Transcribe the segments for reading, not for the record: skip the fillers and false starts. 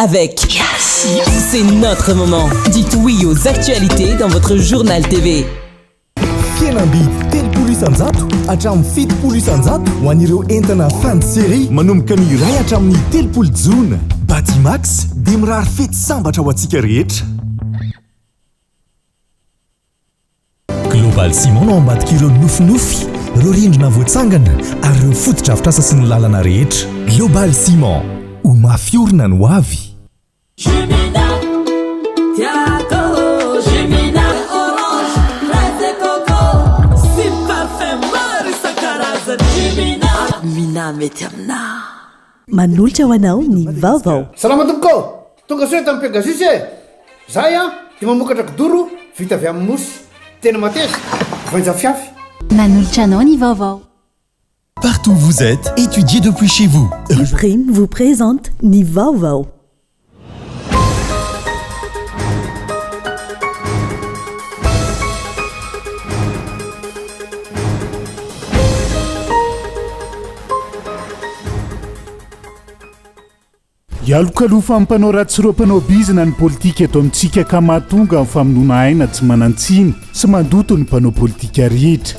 Avec Yes. C'est notre moment. Dites oui aux actualités dans votre journal TV. Fihenam-bidy 30% hatramin'ny 70% ho an'ireo entana fin de série manomboka ny iray hatramin'ny 30 jona. Batimax dia mirary fety sambatra ho antsika rehetra. Global Ciment no ao ambadik'ireo nofinofy, ireo rindrina voatsangana ary ireo fotodrafitrasa sy ny lalana rehetra. Global Ciment, ho mafy orina ny ho avy. Jumina, tiako Jumina, orange, fraise et coco sy parfum maro isan-karazany Jumina, Mina mety aminà. Manolotra ho anao ny vaovao. Salama tompoko ô! Tonga soa eto amin'ny Pegasus e! Zahay an dia mamokatra kidoro vita avy amin'ny mousse. Tena mateza, voainjafiafy. Manolotra anao ny vaovao. Partout où vous êtes, étudiez depuis chez vous. Prime vous présente ny vaovao. Ialokalofan'ny mpanao ratsy sy ireo mpanao bizina ny politika eto amintsika ka mahatonga ny famonoana aina tsy manan-tsiny sy mandoto ny mpanao politika rehetra.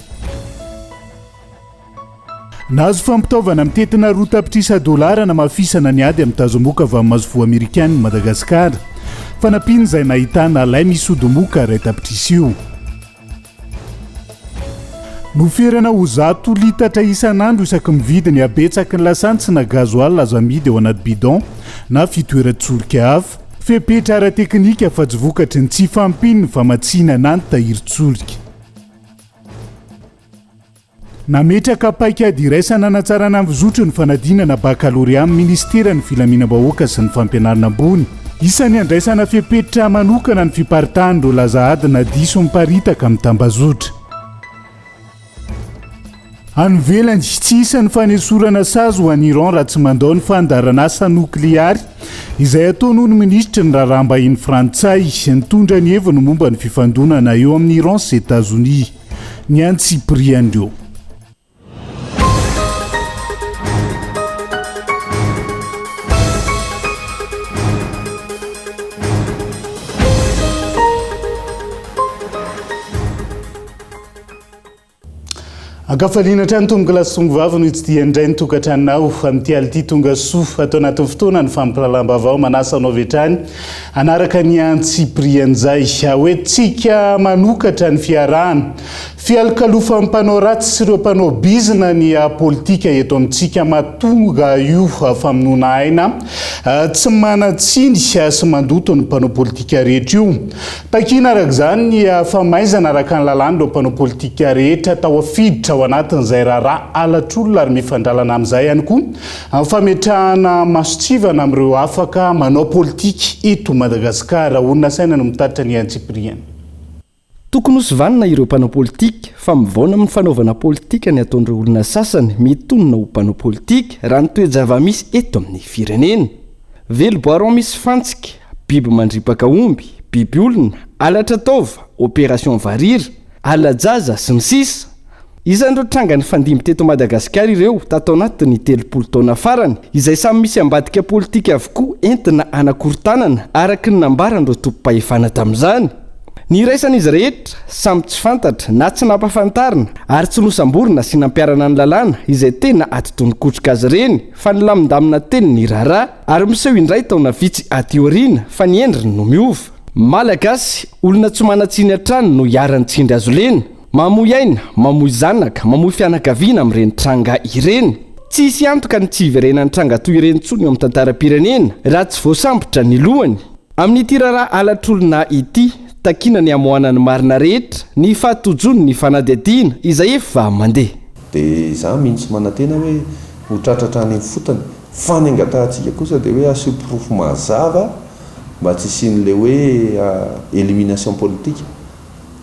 Nahazo fampitaovana mitentina 2 tapitrisa dolara hanamafisana ny ady amin'ny tazomoka avy amin'ny masoivoho amerikana i Madagasikara. Fanampiana izay nahitana lay misy odimoka 1 tapitrisa io. Noferana ho 100 litatra isan'andro isaky mividy ny habetsaky ny lasantsy na gasoil azo amidy ao anaty bidon na fitoeran-tsolika hafa. Fepetra ara-teknika fa tsy vokatry ny tsy fahampian'ny famatsiana na ny tahirin-tsolika. Nametraka paikady iraisana hanatsarana ny fizotry ny fanadinana bakalorea amin'ny minisiteran'ny Filaminam-bahoaka sy ny Fampianarana ambony. Isan'ny andraisana fepetra manokana ny fiparitahan'ireo laza adina diso miparitaka amin'ny tambazotra. Any ivelany, tsy hisy ny fanesorana sazy ho an'i Iran raha tsy mandao ny fandaharanasa nokleary izay ataony hoy ny minisitry ny raharaham-bahiny frantsay, nitondra ny heviny momba ny fifandonana eo amin'i Iran sy Etazonia. Ny antsipirian'ireo. Ankafaliana hatrany tompoko lahy sy tompo vavy no hitsidihan'ny indray ny tokantranonao amin'ity alina ity tonga soa ato anatin'ny fotoana ny fampilalam-baovao manasa anao avy hatrany hanaraka ny antsipirian'izay hoentintsika manokatra ny fiarahana fialokalofan'ny mpanao ratsy sy ireo mpanao bizina ny politika eto amintsika mahatonga io famonoana aina tsy manan-tsiny sy mandoto ny mpanao politika rehetra io Takiana araka izany ny famaizana araka ny lalàna ireo mpanao politika rehetra tafiditra ao anatin'izay raharaha halatr'olona ary mifandralana amin'izay ihany koa ny fametrahana mason-tsivana amin'ireo afaka manao politika eto Madagasikara. Olona saina no mitatitra ny antsipiriany. Tokony hosivanina ireo mpanao politika fa mivaona amin'ny fanaovana politika ny ataon'ireo olona sasany mitonona ho mpanao politika raha ny toe-java-misy eto amin'ny firenena. Vely boiron misy fantsika, biby mandripaka omby, biby olona, halatra taova, opération varira, hala-jaza, sy ny sisa Isan'ireo tranga nifandimby teto Madagasikara ireo tato anatin'ny 30 taona farany, izay samy misy ambadika politika avokoa entina hanakorontanana, araka ny nambaran'ireo tompom-pahefana tamin'izany. Ny iraisan'izy rehetra, samy tsy fantatra na tsy nampahafantarina ary tsy nosamborina sy nampiharana ny lalàna izay tena atidoha nikotroka azy ireny fa nilamindamina teny ny raharaha ary miseho indray taona vitsy aty aoriana fa ny endriny no miova. Malagasy, olona tsy manan-tsiny hatrany no iharan'ny tsindry azo lena. Mamoy aina, mamoy zanaka, mamoy fianakaviana amin'ireny tranga ireny. Tsy hisy antoka ny tsy hiverenan'ny tranga toy ireny intsony eo amin'ny tantaram-pirenena raha tsy voasambotra ny lohany. Amin'ity raharaha halatr'olona ity, takiana ny hamoahana ny marina rehetra, ny fahatojon'ny fanadihadiana izay efa mandeha. Dia izaho mino sy manantena hoe ho tratra hatrany amin'ny fotony. Fa ny angatahantsika kosa dia hoe asio porofo mazava mba tsy hisian'ilay hoe élimination politique.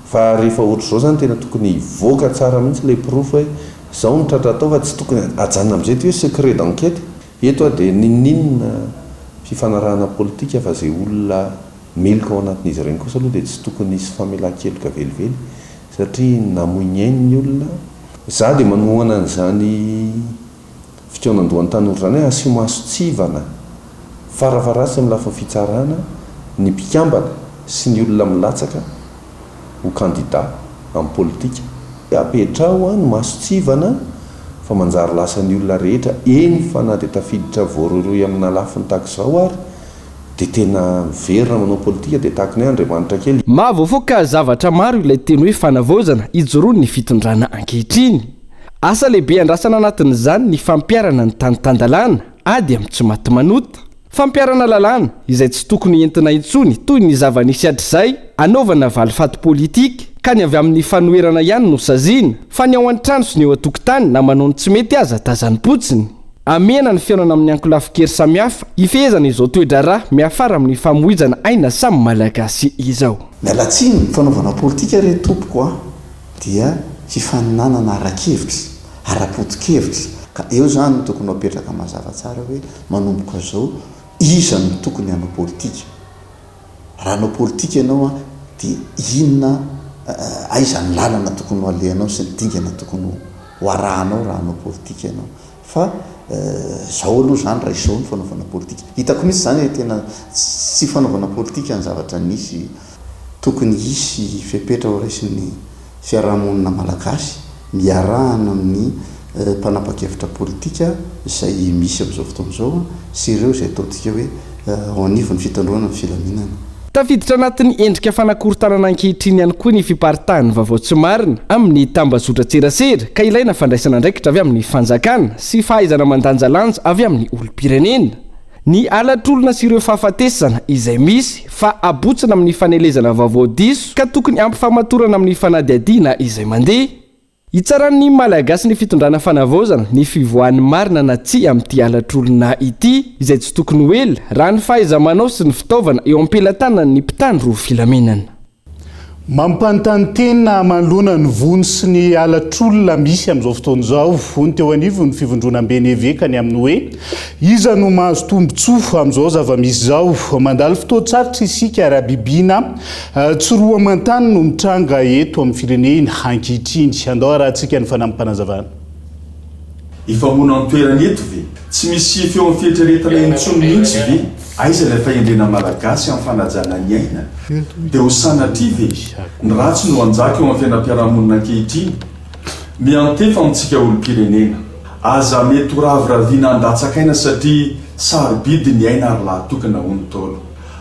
Fa rehefa ohatr'izao izany tena tokony hivoaka tsara mihitsy ilay porofo hoe izao no tratra atao fa tsy tokony hajanona amin'izay ity hoe secret d'enquête. Eto aho dia n'inon'inona fifanarahana politika fa izay olona meloka ao anatin'izy ireny kosa aloha dia tsy tokony hisy famelan-keloka velively satria namoy ny ainy ny olona. Izaho dia manohana an'izany fikaonandohan'ny tanora izany hoe asio mason-tsivana. Farafaharatsiny amin'ny lafiny fitsarana ny mpikambana sy ny olona milatsaka ho kandida amin'ny politika. Apetraho ny mason-tsivana fa manjary lasa ny olona rehetra, eny fa na dia tafiditra voarohirohy amina lafiny tahaka izao ary dia tena miverina manao politika dia tahaka ny hoe Andriamanitra kely. Mahavoafoaka zavatra maro ilay teny hoe fanavaozana ijoroan'ny fitondrana ankehitriny. Asa lehibe andrasana anatin'izany ny fampiharana ny tany tan-dalàna, ady amin'ny tsy maty manota. Fampiharana lalàna izay tsy tokony entina intsony toy ny zava-nisy hatrizay anaovana valifaty politika ka ny avy amin'ny fanoherana ihany no saziana fa ny ao an-trano sy ny eo an-tokotany na manao ny tsy mety aza tazanim-potsiny. Hamehana ny fihaonana amin'ny ankolafin-kery samihafa hifehezana izao toe-draharaha miafara amin'ny famoizana aina samy Malagasy izao. Miala tsiny, ny fanaovana politika re tompoko a dia fifaninanana ara-kevitra, ara-poto-kevitra, ka eo izany no tokony ho apetraka mazava tsara hoe manomboka izao iza no tokony hanao politika? Raha hanao politika ianao a dia inona, aiza ny lalana tokony ho alehanao sy ny dingana tokony ho arahanao raha hanao politika ianao? Fa zao aloha zany raha izao ny fanaovana politika. Hitako mihitsy zany e, tena tsy fanaovana politika ny zavatra nisy. Tokony hisy fepetra ho raisin'ny fiarahamonina malagasy miarahana amin'ny mpanapa-kevitra politika izay misy amin'izao fotoana izao sy ireo izay ataontsika hoe ao anivon'ny fitandroana ny filaminana. Tafiditra anatin'ny endrika fanakorontanana ankehitriny ihany koa ny fiparitahan'ny vaovao tsy marina amin'ny tambazotran-tserasera ka ilaina fandraisana andraikitra avy amin'ny fanjakana sy fahaizana mandanjalanja avy amin'ny olom-pirenena. Ny halatr'olona sy ireo fahafatesana izay misy fa abotsina amin'ny fanelezana vaovao diso ka tokony hampifamatorana amin'ny fanadihadiana izay mandeha. Hitsaran'ny Malagasy ny fitondrana fanavaozana ny fivoahan'ny marina na tsia amin'ity halatr'olona ity, izay tsy tokony ho ela, raha ny fahaiza-manao sy ny fitaovana eo am-pelatanan'ny mpitandro filaminana. Mampanontany tena manoloana ny vono sy ny halatr'olona misy amin'izao fotoana izao, hoy ny teo anivon'ny fivondronamben'ny eveka ny amin'ny hoe iza no mahazo tombontsoa amin'izao zava-misy izao. Mandalo fotoan-tsarotra isika ary habibiana Tsy roa aman-tany no mitranga eto amin'ny firenena ankehitriny. Andao harahantsika ny fanampim-panazavana. Hifamono an-toerana eto ve? Tsy misy feon'ny fieritreretana intsony mihitsy ve? Aiza ilay fahendrena malagasy amin'ny fanajana ny aina? Dia ho sanatria ve? Ny ratsy no hanjaka eo amin'ny fiainam-piarahamonina ankehitriny? Miantefa amintsika olom-pirenena. Aza mety ho raviraviana handatsaka aina satria sarobidy ny aina ary lahatokana hoy ny Ntaolo.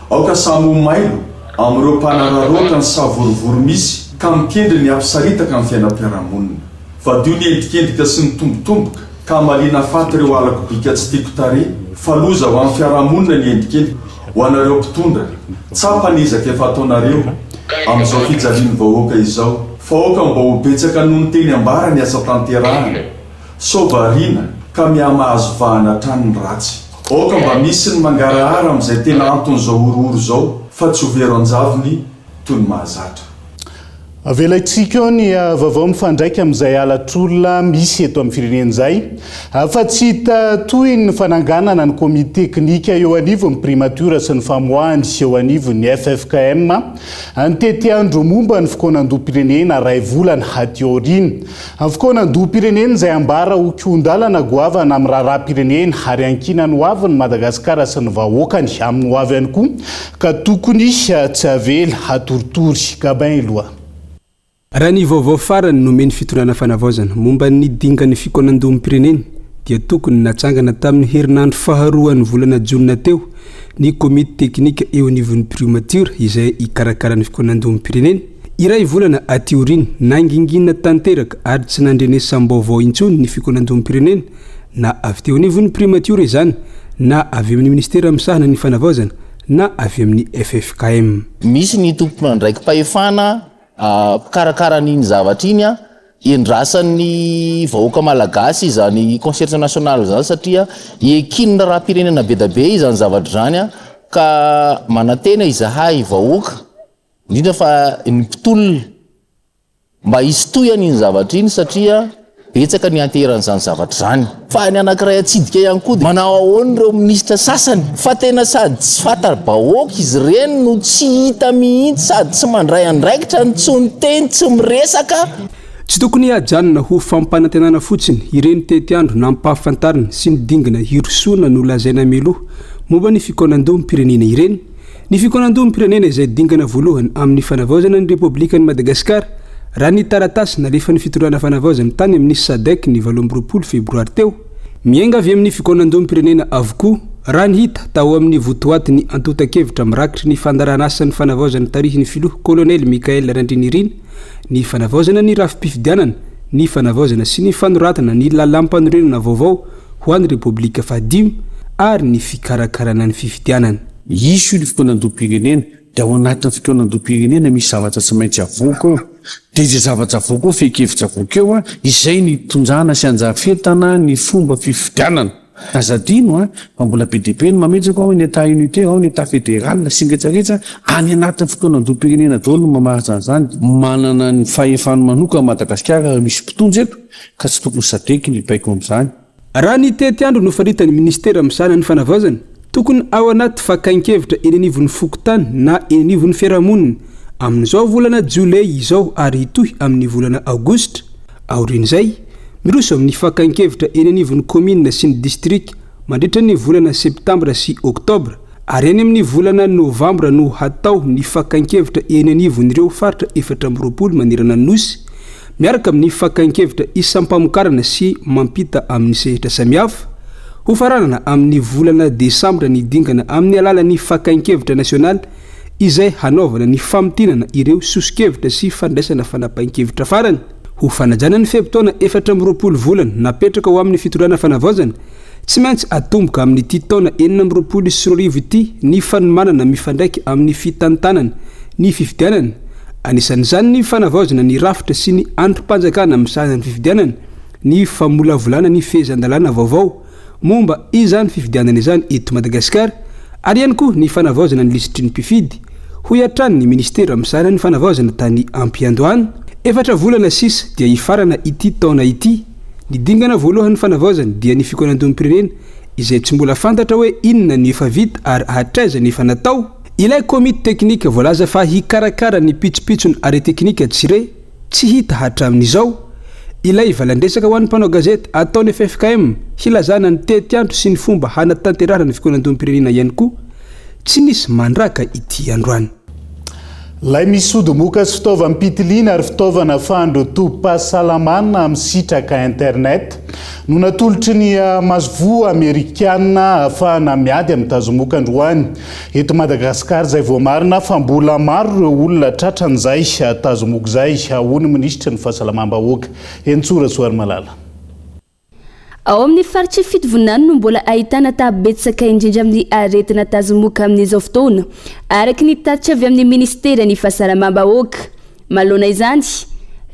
Aoka samy ho mailo amin'ireo mpanararaotra ny savorovoro misy ka mikendry ny hampisaritaka ny fiainam-piarahamonina. Fadio ny endrikendrika sy ny tombotomboka ka hamaliana faty ireo halako bika tsy tiako tarehy fa loza ho an'ny fiarahamonina ny endrikendrika. Ho anareo mpitondra, tsapa ny ezaka efa ataonareo amin'izao fijalian'ny vahoaka izao fa aoka mba ho betsaka noho ny teny ambara ny asa tanterahana. Sao variana ka mihamahazo vahana hatrany ny ratsy. Aoka mba misy ny mangarahara amin'izay tena anton'izao horohoro izao fa tsy ho vero an-javony toy ny mahazatra. Avelaintsika eo ny vaovao mifandraika amin'izay halatr'olona misy eto amin'ny firenena izay fa tsy hita tohiny ny fananganana ny komity teknika eo anivon'ny primatiora sy ny famoahany eo anivon'ny ffkm ny tetiandro momba ny fikaonandoham-pirenena iray volana aty aoriana. Fikaonandoham-pirenena izay ambara ho kihon-dalana goavana amin'ny raharaham-pirenena ary ankinan'ny hoavin'i Madagasikara sy ny vahoakany amin'ny hoavy ihany koa ka tokony tsy avela hatoritory. Gabin Eloi. Raha ny vaovao farany nomen'ny fitondrana fanavaozana momba ny dingan'ny fikaonandoham-pirenena dia tokony natsangana tamin'ny herinandro faharoan'ny volana jona teo ny komity teknika eo anivon'ny priomatiora izay hikarakara ny fikaonandoham-pirenena. Iray volana aty aoriana, nangingina tanteraka ary tsy nandrenesam-baovao intsony ny fikaonandoham-pirenena na avy teo anivon'ny Primatiora izany na avy amin'ny Minisitera misahana ny Fanavaozana na avy amin'ny ffkm. Misy ny tompon'andraiki-pahefana mpikarakara an'iny zavatra iny, endrasan'ny vahoaka malagasy izany concert national izany satria ekin'ny raharaham-pirenena be dia be izany zavatra izany ka manantena izahay vahoaka Indrindra fa ny mpitolona mba hisy tohiny iny zavatra iny satria betsaka ny ianteheran'izany zavatra izany. Fa ny anankiray atsidika ihany koa dia manao ahoana ireo minisitra sasany fa tena sady tsy fanta-bahoaka izy ireny no tsy hita mihitsy sady tsy mandray andraikitra no tsy miteny tsy miresaka. Tsy tokony hajanona ho fampanantenana fotsiny ireny tetiandro nampahafantarina sy ny dingana hirosoana nolazaina mialoha. momba ny fikaonandoham-pirenena ireny. Ny fikaonandoham-pirenena izay dingana voalohany amin'ny fanavaozana ny Repoblikan'i Madagasikara, raha ny taratasy nalefan'ny fitondrana fanavaozana tany amin'ny Sadec ny 28 febroary teo. Miainga avy amin'ny fikaonandoham-pirenena avokoa, raha ny hita tao amin'ny votoatin'ny antontan-kevitra mirakitry ny fandaharan'asan'ny fanavaozana tarihin'ny filoha Kolonely Michaël Randrianirina, ny fanavaozana ny rafi-pifidianana, ny fanavaozana sy ny fanoratana ny lalàmpanorenana vaovao ho an'ny Repoblika fahadimy ary ny fikarakarana ny fifidianana. Hisy io ny fikaonandoham-pirenena, dia ao anatin'ny fikaonandoham-pirenena misy zavatra tsy maintsy avoaka ao, dia izay zavatra avoaka ao, fehin-kevitra avoaka eo, izay no hitondrana sy handrafetana ny fomba fifidianana. Aza adino an, fa mbola be dia be ny mametraka ao ny Etat unitaire, ao ny Etat fédéral sy ny rehetra rehetra, any anatin'ny fikaonandoham-pirenena daholo no mamaritra an'izany. Manana ny fahefany manokana Madagasikara ary misy mpitondra eto ka tsy tokony Sadec no hibaiko amin'izany. Raha ny tetiandro nofaritan'ny minisitera misahana ny fanavaozana, tokony ao anaty fakan-kevitra eny anivon'ny fokontany na eny anivon'ny fiarahamonina amin'izao volana jolay izao ary hitohy amin'ny volana aogositra. Aorian'izay, miroso amin'ny fakan-kevitra eny anivon'ny kaominina sy ny distrika mandritra ny volana septambra sy oktobra ary any amin'ny volana novambra no hatao ny fakan-kevitra eny anivon'ireo faritra 24 manerana ny Nosy miaraka amin'ny fakan-kevitra isam-pamokarana sy mampita amin'ny sehatra samihafa. Hofaranana amin'ny volana desambra ny dingana amin'ny alalan'ny fakan-kevitra nasionaly izay hanaovana ny famintinana ireo soso-kevitra sy fandraisana fanapahin-kevitra farany. Ho fanajana ny fe-potoana 24 volana napetraka ho amin'ny fitondrana fanavaozana, tsy maintsy atomboka amin'ity taona 2026 ity ny fanomanana mifandraika amin'ny fitantanana ny fifidianana, anisan'izany ny fanavaozana ny rafitra sy ny andrim-panjakana misahana ny fifidianana, ny famolavolana ny fehezan-dalàna vaovao momba izany fifidianana izany eto Madagasikara ary ihany koa ny fanavaozana ny lisitry ny mpifidy, hoy hatrany ny minisitera misahana ny fanavaozana tany am-piandohana. Efatra volana sisa dia hifarana ity taona ity. Ny dingana voalohan'ny fanavaozana dia ny fikaonandoham-pirenena izay tsy mbola fantatra hoe inona no efa vita ary hatraiza ny efa natao. Ilay komity teknika voalaza fa hikarakara ny pitsopitsony ara-teknika tsy re, tsy hita hatramin'izao. Ilay valan-dresaka ho an'ny mpanao gazety ataon'ny ffkm hilazana ny tetiandro sy ny fomba hanatanterahana ny fikaonandoham-pirenena ihany koa tsy nisy mandraka ity androany. Lay misy sodomoka sy fitaovam-pitiliana ary fitaovana fandrotom-pahasalamana misitraka internet no natolotry ny masoivoho amerikana ahafahana miady amin'ny tazomoka androany eto Madagasikara izay voamarina fa mbola maro ireo olona tratran'izay tazomoka izay, hoy ny minisitry ny fahasalamam-bahoaka Henintsoa Rasoarimalala. Ao amin'ny faritr'i Fitovinany no mbola ahitana taha betsaka indrindra amin'ny aretina tazomoka amin'izao fotoana, araka ny tatitra avy amin'ny minisiteran'ny Fahasalamam-bahoaka. Manoloana izany,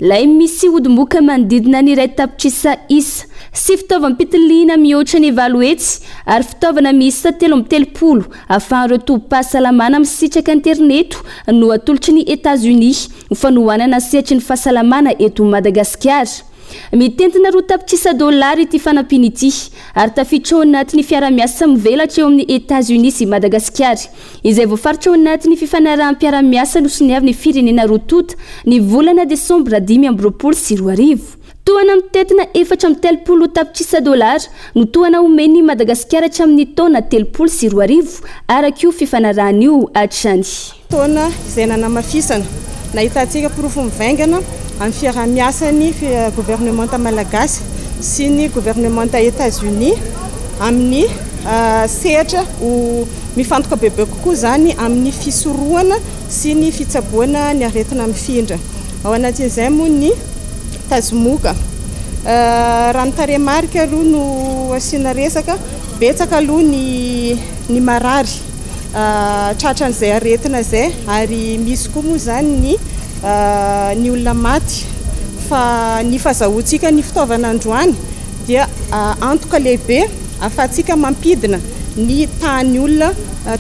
lay misy odimoka manodidina ny 1 tapitrisa isa sy fitaovam-pitiliana mihoatra ny 800 ary fitaovana miisa 33 ahafahan'ireo tobim-pahasalamana misitraka aterineto no atolotry ny Etats-Unis ho fanohanana sehatry ny fahasalamana eto Madagasikara. Mitentina 2 tapitrisa dolara ity fanampiana ity ary tafiditra ao anatin'ny fiarahamiasa mivelatra eo amin'ny Etats-Unis sy Madagasikara, izay voafaritra ao anatin'ny fifanaraham-piarahamiasa nosoniavin'ny firenena roa tonta ny volana desambra 2025. Tohana mitentina 34 tapitrisa dolara no tohana omen'i Madagasikara hatramin'ny taona 2030, araka io fifanarahana io hatrany. Taona izay nanamafisana, nahitantsika porofo mivaingana amin'ny fiaraha-miasan'ny governemanta malagasy sy ny governemanta Etats-Unis amin'ny sehatra ho mifantoka bebe kokoa izany amin'ny fisorohana sy ny fitsaboana ny aretina mifindra. Ao anatin'izay moa ny tazomoka. Raha ny tarehimarika aloha no asiana resaka, betsaka aloha ny ny marary tratran'izay aretina izay ary misy koa moa izany ny ny olona maty fa ny fahazahoantsika ny fitaovana androany dia antoka lehibe ahafahantsika mampidina ny tahan'ny olona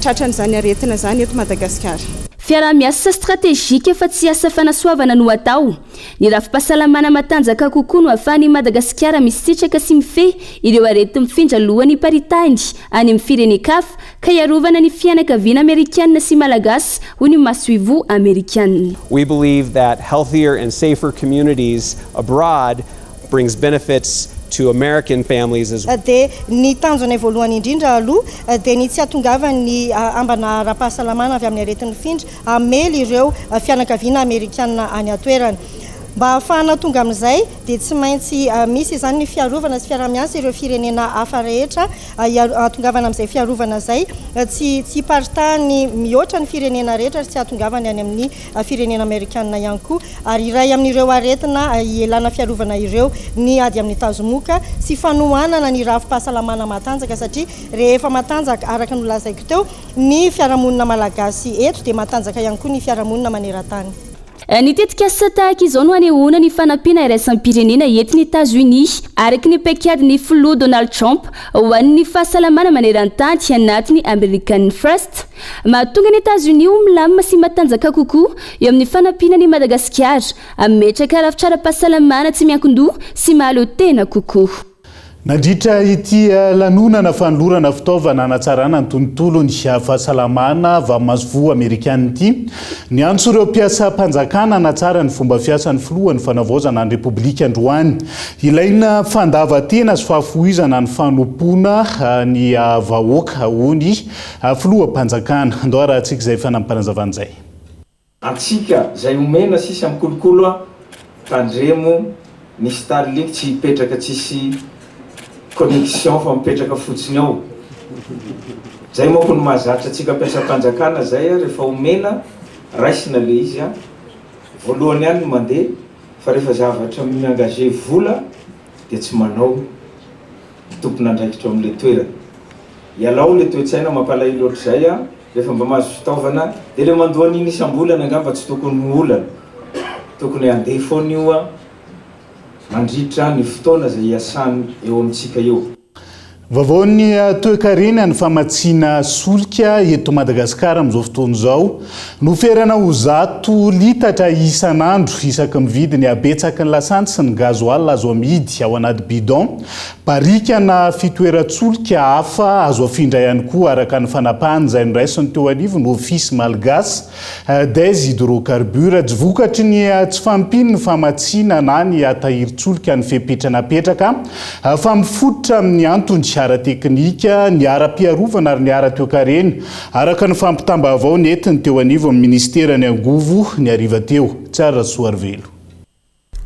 tratran'izany aretina izany eto Madagasikara. Fiaraha-miasa stratejika fa tsy asa fanasoavana no atao. Ny rafi-pahasalamana matanjaka kokoa no ahafahan'i Madagasikara misitraka sy mifehy ireo areti-mifindra alohan'ny hiparitahiny any amin'ny firenen-kafa ka hiarovana ny fianakaviana amerikanina sy malagasy, hoy ny masoivoho amerikanina. We believe that healthier and safer communities abroad brings benefits. to American families as Dia ny tanjonay voalohany indrindra aloha dia ny tsy hahatongavan'ny ambana ara-pahasalamana avy amin'ny areti-mifindra hamely ireo fianakaviana amerikana any an-toerana. Mba hahafahana tonga amin'izay dia tsy maintsy misy izany ny fiarovana sy fiaraha-miasa ireo firenena hafa rehetra hahatongavana amin'izay fiarovana izay tsy tsy hiparitahany mihoatra ny firenena rehetra ary tsy hahatongavany any amin'ny firenena amerikana ihany koa ary iray amin'ireo aretina ielana fiarovana ireo ny ady amin'ny tazomoka sy fanohanana ny rafi-pahasalamana matanjaka satria rehefa matanjaka araka ny nolazaiko teo ny fiarahamonina malagasy eto dia matanjaka ihany koa ny fiarahamonina maneran-tany. Ny tetikasa tahaka izao no anehoana ny fanampiana iraisam-pirenena entin'i Etazonia, araka ny paikadin'ny filoha Donald Trump ho an'ny fahasalamana maneran-tany anatin'ny American First. Mahatonga an'i Etazonia ho milamina sy matanjaka kokoa eo amin'ny fanampiana an'i Madagasikara hametraka rafitra ara-pahasalamana tsy miankin-doha sy mahaleo tena kokoa. Nandritra ity lanonana fanolorana fitaovana hanatsarana ny tontolon'ny fahasalamana vaomasovoho amerikana ity, niantso ireo mpiasam-panjakana hanatsara ny fomba fiasan'ny filohan'ny fanavaozana ny Repoblika androany. Ilaina fandavan-tena sy fahafohizana ny fanompoana ny vahoaka, hoy ny filoham-panjakana. Andao harahantsika izay fanampinazavana izay. Antsika zay omena sisa mikolokolo a, tandremo ny starlink tsy hipetraka tsisy connexion fa mipetraka fotsiny ao, zay manko no mahazatra antsika mpiasam-panjakana zay a, rehefa omena raisina le izy a, voalohany ihany no mandeha fa rehefa zavatra mi-engager vola dia tsy manao ny tompon'andraikitra ao amin'le toerana. Ialao le toe-tsaina mampalahelo ohatr'izay a, rehefa mba mahazo fitaovana de le mandoa an'iny isam-bolana angamba tsy tokony ho olana, tokony handeha foana io a mandritra ny fotoana izay hiasany eo amintsika eo. Vaovaon'ny toekarena ny famatsiana solika eto Madagasikara amin'izao fotoana izao. Noferana ho zato litatra isan'andro isaky mividy ny habetsaky ny lasantsy sy ny gasoil azo amidy ao anaty bidon. Barika na fitoeran-tsolika hafa azo afindra ihany koa araka ny fanapahana izay noraisiny teo anivon'ny Office Malgache des Hydrocarbures. Tsy vokatry ny tsy fahampian'ny famatsiana na ny tahirin-tsolika ny fepetra napetraka fa mifototra amin'ny antony ara-teknika, ny ara-piarovana ary ny ara-toekarena, araka ny fampitam-baovao nentiny teo anivon'ny minisiteran'ny Angovo ny hariva teo. Tsara Rasoarivelo.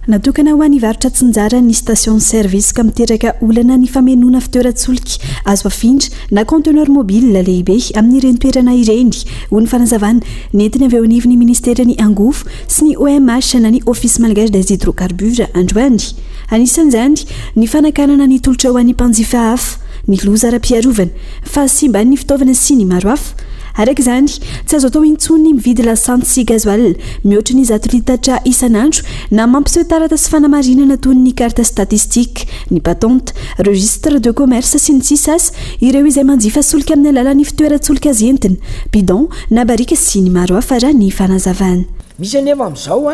Natokana ho an'ny varotra tsinjara ny station service ka miteraka olana ny famenoana fitoeran-tsolika azo afindra na conteneur mobile lehibe amin'ireny toerana ireny, hoy ny fanazavana nentiny avy eo anivon'ny minisiteran'ny Angovo sy ny OMH na ny Office Malgache des Hydrocarbures androany. Anisan'izany ny fanakanana ny tolotra ho an'ny mpanjifa hafa, ny loza ara-piarovana, fahasimban'ny fitaovana sy ny maro hafa. Araka izany, tsy azo atao intsony ny mividy lasantsy sy gasoil mihoatra ny zato litatra isan'andro na mampiseho taratasy fanamarinana toy ny carte statistique, ny patente, registre de commerce sy ny sisa aza ireo izay manjifa solika amin'ny alalan'ny fitoeran-tsolika azy entina, bidon na barika sy ny maro hafa raha ny fanazavana. Misy anefa amin'izao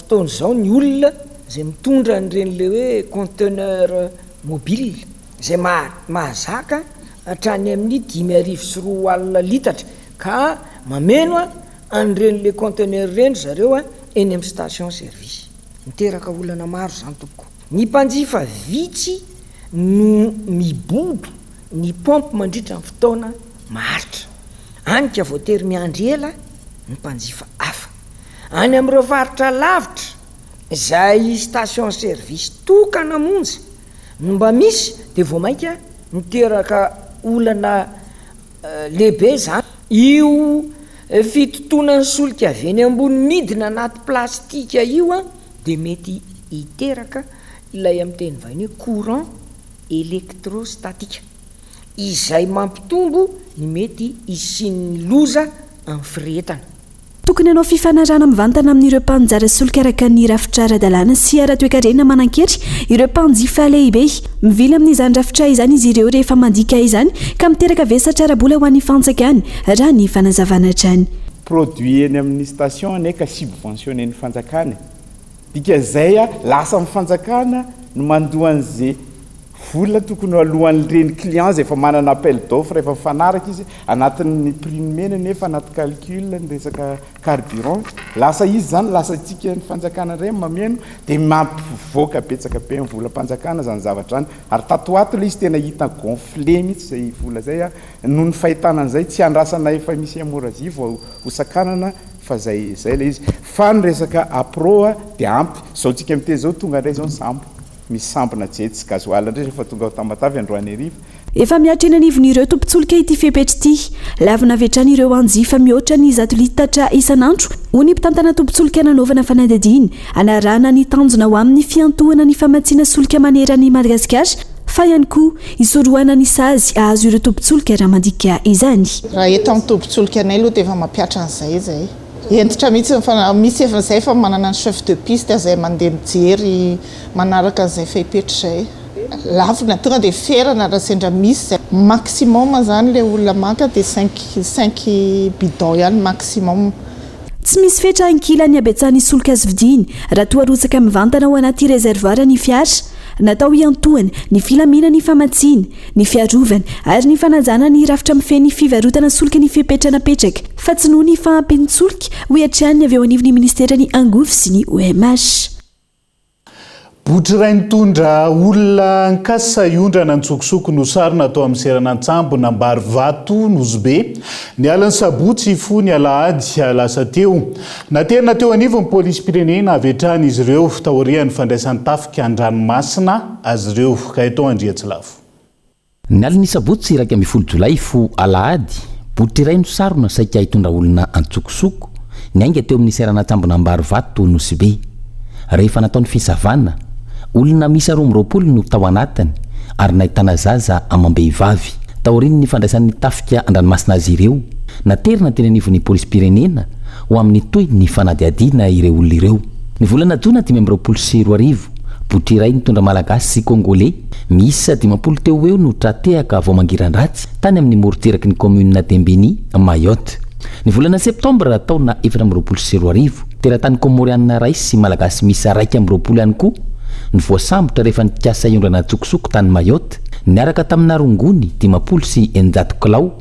fotoana izao ny olona izay mitondra an'ireny ilay hoe conteneur mobile izay mahazaka hatrany amin'ny 2500 litatra ka mameno an'ireny le conteneur ireny ry zareo eny amin'ny station service. Miteraka olana maro izany tompoko. Ny mpanjifa vitsy no mibodo ny pompe mandritra ny fotoana maharitra. Any ka voatery miandry ela ny mpanjifa hafa. Any amin'ireo faritra lavitra izay station service tokana monja no mba misy dia vao mainka miteraka olana lehibe izany. Io fitotonan'ny solika avy eny ambony midina anaty plastika io dia mety hiteraka ilay amin'ny teny vahiny hoe courant électrostatique izay mampitombo ny mety hisian'ny loza amin'ny firehetana. Tokony hanao fifanarahana mivantana amin'ireo mpaninjara solika araka ny rafitra ara-dalàna sy ara-toekarena manan-kery ireo mpanjifa lehibe. Mivily amin'izany rafitra izany izy ireo rehefa mandika izany ka miteraka vesatra ara-bola ho an'ny fanjakana, raha ny fanazavana hatrany. Produit eny amin'ny station anie ka subventionner-n'ny fanjakana e. Dikan'izay lasa amin'ny fanjakana no mandoa an'ze. Vola tokony ho alohan'ireny client izay efa manana appel d'offre efa mifanaraka izy anatin'ny prix nomena nefa anaty calcul ny resaka carburant. Lasa izy izany lasa antsika ny fanjakana indray no mameno dia mampivoaka betsaka be ny volam-panjakana izany zavatra izany. Ary tato ho ato ilay izy tena hita gonflé mihitsy izay vola izay noho ny fahitana an'izay tsy andrasana efa misy hémorragie vao ho sakanana fa zay zay ilay izy. Fa ny resaka appro dia ampy. Izao tsika miteny izao tonga indray izao ny sambo. Misy sambona jet sy gasoil indray rehefa tonga ao Tamatave androany hariva. Efa mihatra eny anivon'ireo tompon-tsolika ity fepetra ity. Lavina avy hatrany ireo hanjifa mihoatra ny zato litatra isan'andro, hoy ny mpitantana tompon-tsolika nanaovana fanadihadiana hanarahana ny tanjona ho amin'ny fiantohana ny famatsiana solika manerana an'i Madagasikara fa ihany koa hisorohana ny sazy hahazo ireo tompon-tsolika raha mandika izany. Raha eto amin'ny tobin-tsolika anay aloha dia efa mampihatra an'izay izahay. Hentitra mihitsy ny fana, misy efa izay efa manana ny chef de piste izay mandeha mijery manaraka an'izay fepetra izay. Lavina, tonga dia ferana raha sendra misy izay. Maximum izany ilay olona maka dia cinq, cinq bidon ihany maximum. Tsy misy fetra ankilan'ny habetsahan'ny solika azo vidiana raha toa arotsaka mivantana ao anaty réservoir ny fiara. Natao hiantohana ny filaminan'ny famatsiana, ny fiarovana ary ny fanajana ny rafitra mifehy ny fivarotana solika ny fepetra napetraka fa tsy noho ny fahampian-tsolika, hoy hatrany ny avy eo anivon'ny minisiteran'ny Angovo sy ny OMH. Botry iray nitondra olona nikasa hiondrana an-tsokosoko no sarona tao amin'ny seranan-tsambo Nambarivato, Nosy Be, ny alin'ny sabotsy hifoha ny alahady lasa teo. Naterina teo anivon'ny polisim-pirenena avy hatrany izy ireo taorian'ny fandraisan'ny tafika an-dranomasina azy ireo. Gaëtan Andriatsilavo. Ny alin'ny sabotsy 11 jolay hifoha alahady, botry iray no sarona saika hitondra olona an-tsokosoko, niainga teo amin'ny seranan-tsambon'Ambarivato Nosy Be. Rehefa natao ny fisavana, olona miisa 22 no tao anatiny ary nahitana zaza amam-behivavy. Taorian'ny fandraisan'ny tafika an-dranomasina azy ireo, naterina teny anivon'ny polisim-pirenena ho amin'ny tohin'ny fanadihadiana ireo olona ireo. Ny volana jona 2025, botry iray nitondra Malagasy sy Kongoley miisa 50 teo ho eo no tra-tehaka vao mangiran-dratsy tany amin'ny morontsiraky ny kaominina Dembéni, Mayotte. Ny volana septambra taona 2024, teratany Kômôrianina iray sy Malagasy miisa 21 ihany koa no voasambotra rehefa nikasa hiondrana an-tsokosoko tany Mayotte niaraka tamina rongony 650 kilao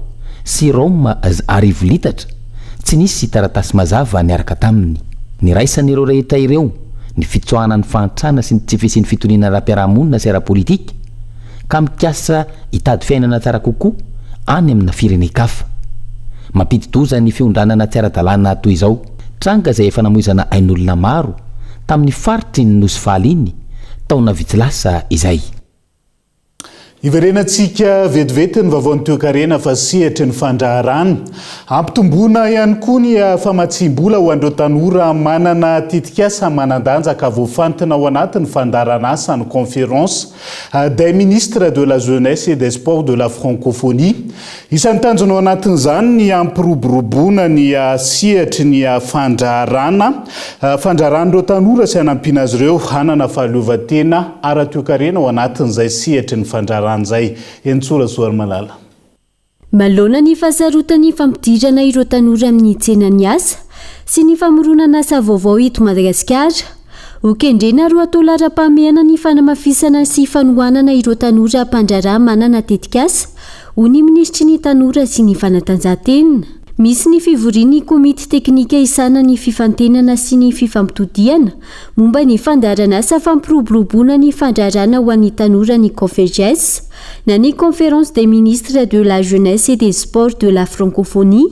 sy rhum 1000 litatra tsy nisy taratasy mazava niaraka taminy. Niraisan'ireo rehetra ireo ny fitsoahana ny fahantrana sy ny tsy fisian'ny fitoniana ara-piarahamonina sy ara-politika ka mikasa hitady fiainana tsara kokoa any amina firenen-kafa. Mampidi-doza ny fiondranana tsy ara-dalàna toy izao, tranga izay efa namoizana ain'olona maro tamin'ny faritry ny Nosy Faly iny taona vitsy lasa izay. Hiverenantsika vetivety ny vaovaon'ny toekarena fa sehatry ny fandraharana. Hampitomboana ihany koa ny famatsiam-bola ho an'ireo tanora manana tetikasa manan-danja ka voafantina ao anatin'ny fandaharanasa ny Conférence des ministres de la jeunesse et des sports de la francophonie. Isan'ny tanjona ao anatin'izany ny hampiroboroboana ny sehatry ny fandraharana, fandraharan'ireo tanora sy hanampiana azy ireo hanana fahaleovantena ara-toekarena ao anatin'izay sehatry ny fandraharana izay. Henintsoa Rasoarimalala. Manoloana ny fahasarotan'ny fampidirana ireo tanora amin'ny tsenan'ny asa sy ny famoronana asa vaovao eto Madagasikara, ho kendrena ary ho atao laharam-pahamehana ny fanamafisana sy fanohanana ireo tanora mpandraharaha manana tetikasa, hoy ny minisitry ny Tanora sy ny fanatanjahantena. Misy ny fivorian'ny komity teknika hisahana ny fifantenana sy ny fifampitodihana momba ny fandaharanasa fampiroboroboana ny fandraharahana ho an'ny tanora ny Confejes na ny Conférence des ministres de la jeunesse et des sports de la francophonie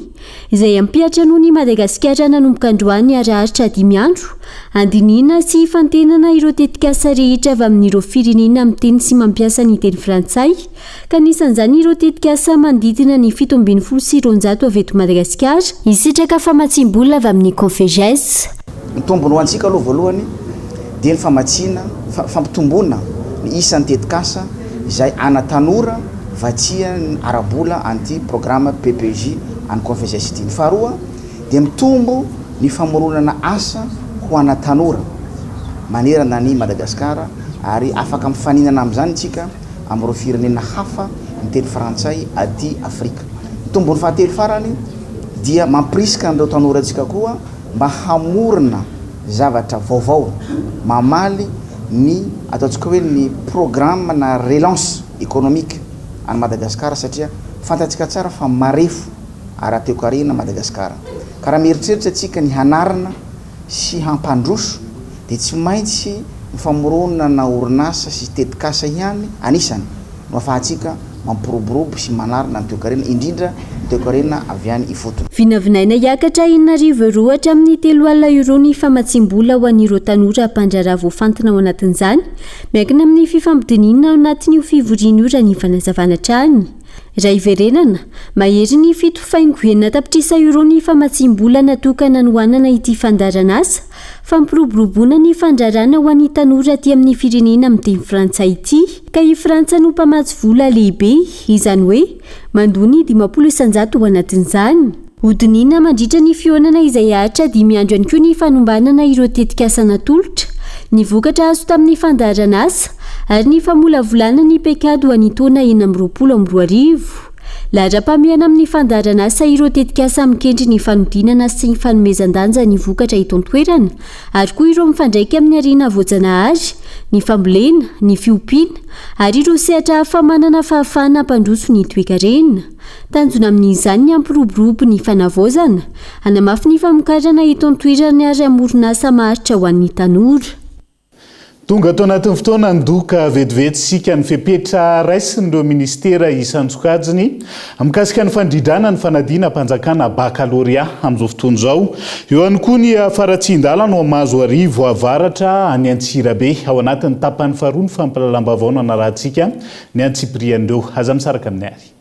izay hampiantranoan'i Madagasikara nanomboka androany ary haharitra dimy andro handinihina sy hifantenana ireo tetikasa rehetra avy amin'ireo firenena miteny sy mampiasa ny teny frantsay ka anisan'izany ireo tetikasa manodidina ny 217 avy eto Madagasikara hisitraka famatsiam-bola avy amin'ny Confeges. Ny tombony ho antsika aloha voalohany dia ny famatsiana, fampitomboana ny isan'ny tetikasa izay ana tanora vatsian ara-bola an'ity programa PPJ an'ny Confeges ity. Ny faharoa dia mitombo ny famoronana asa ho ana tanora manerana an'i Madagasikara ary afaka mifaninana amin'izany isika amin'ireo firenena hafa miteny frantsay aty Afrika. Ny tombony fahatelo farany dia mampirisika an'ireo tanorantsika koa mba hamorona zavatra vaovao mamaly ny ataontsika hoe ny programme na relance économique an'i Madagasikara satria fantatsika tsara fa marefo ara-toekarena Madagasikara. Ka raha mieritreritra tsika ny hanarina sy hampandroso dia tsy maintsy ny famoronana orinasa sy tetikasa ihany anisany no afahantsika mampiroborobo sy manarina ny toekarena, indrindra ny toekarena avy any ifotony. Vinavinaina hiakatra 6000 euros hatramin'ny 30 euros ny famatsiam-bola ho an'ireo tanora mpandraharaha voafantina ao anatin'izany. Miankina amin'ny fifampidinihina ao anatin'io fivoriana io raha ny fanazavana hatrany. Raha hiverenana, mahery ny fito faingo enina tapitrisa euros ny famatsiam-bola natokana hanohanana ity fandaharanasa fampiroboroboana ny fandraharahana ho an'ny tanora aty amin'ny firenena miteny frantsay ity. Ka i Frantsa no mpamatsy vola lehibe, izany hoe mandoa ny 50% ao anatin'izany. Hodinihina mandritra ny fihaonana izay haharitra dimy andro ihany koa ny fanombanana ireo tetikasa natolotra, ny vokatra azo tamin'ny fandaharanasa ary ny famolavolana ny paikady ho an'ny taona 2026. Laharam-pahamehana amin'ny fandaharanasa ireo tetikasa mikendry ny fanodinana sy ny fanomezan-danja ny vokatra eto an-toerana ary koa ireo mifandraika amin'ny harena voajanahary, ny fambolena, ny fiompiana ary ireo sehatra hafa manana fahafahana hampandroso ny toekarena. Tanjona amin'izany ny hampiroborobo ny fanavaozana, hanamafy ny famokarana eto an-toerana ary hamorona asa maharitra ho an'ny tanora. Tonga ato anatin'ny fotoana ny doka vetivety isika ny fepetra raisin'ireo minisitera isan-tsokajiny mikasika ny fandridrana ny fanadinam-panjakana bakalorea amin'izao fotoana izao. Eo ihany koa ny faharatsian-dalana ao Mahazoarivo Avaratra any Antsirabe. Ao anatin'ny tapany faharoa ny fampahalalam-baovao no hanarahantsika ny antsipirian'ireo. Aza misaraka amin'ny ary.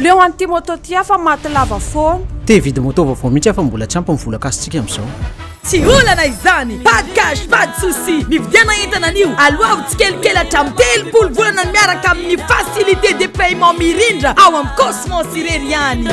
Leo an'ity moto ty aho fa maty lava foana. Te hividy moto vaovao mihitsy aho fa mbola tsy ampy ny vola kasintsika amin'izao. Tsy olana izany! Pas de cash, pas de souci! Mividiana entana anio, aloavy tsikelikely hatramin'ny 30 volana miaraka amin'ny facilité de paiement mirindra ao amin'ny Cosmos irery ihany.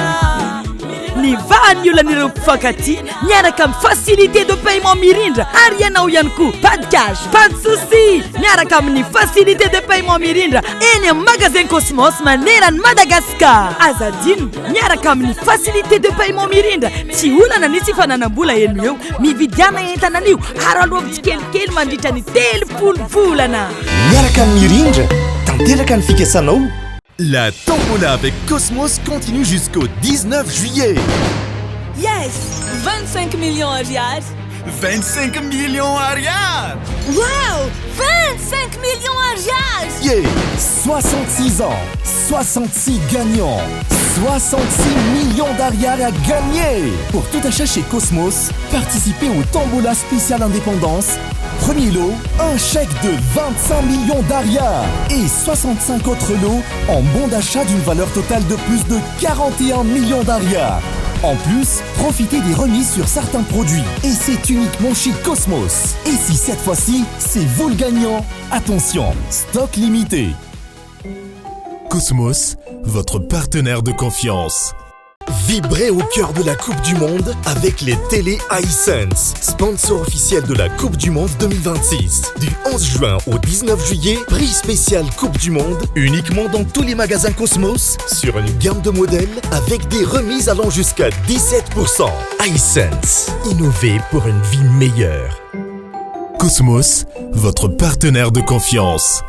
Nivaha ny olan'ireo mpifankatia miaraka amin'ny facilité de paiement mirindra ary ianao ihany koa. Pas de cash, pas de souci! Miaraka amin'ny facilité de paiement mirindra eny amin'ny magasin Cosmos maneran'i Madagascar. Aza adino, miaraka amin'ny facilité de paiement mirindra, tsy olana ny tsy fananam-bola eny eo. Mividiana entana anio ary aloavy tsikelikely mandritra ny 30 volana. Miaraka amin'ny Mirindra, tanteraka ny fikasanao. La Tombola avec Cosmos continue jusqu'au 19 juillet. Yes! 25 millions ariary! 25 millions ariary! Wow! 25 millions ariary! Yeah! 66 ans, 66 gagnants, 66 millions d'ariary à gagner! Pour tout achat chez Cosmos, participez au Tombola spécial Indépendance. Premier lot, un chèque de 25 millions d'ariary et 65 autres lots en bon d'achat d'une valeur totale de plus de 41 millions d'ariary. En plus, profitez des remises sur certains produits. Et c'est uniquement chez Cosmos. Et si cette fois-ci, c'est vous le gagnant, attention, stock limité. Cosmos, votre partenaire de confiance. Vibrez au cœur de la Coupe du Monde avec les télé Hisense, sponsor officiel de la Coupe du Monde 2026. Du 11 juin au 19 juillet, prix spécial Coupe du Monde uniquement dans tous les magasins Cosmos sur une gamme de modèles avec des remises allant jusqu'à 17%. Hisense, innover pour une vie meilleure. Cosmos, votre partenaire de confiance.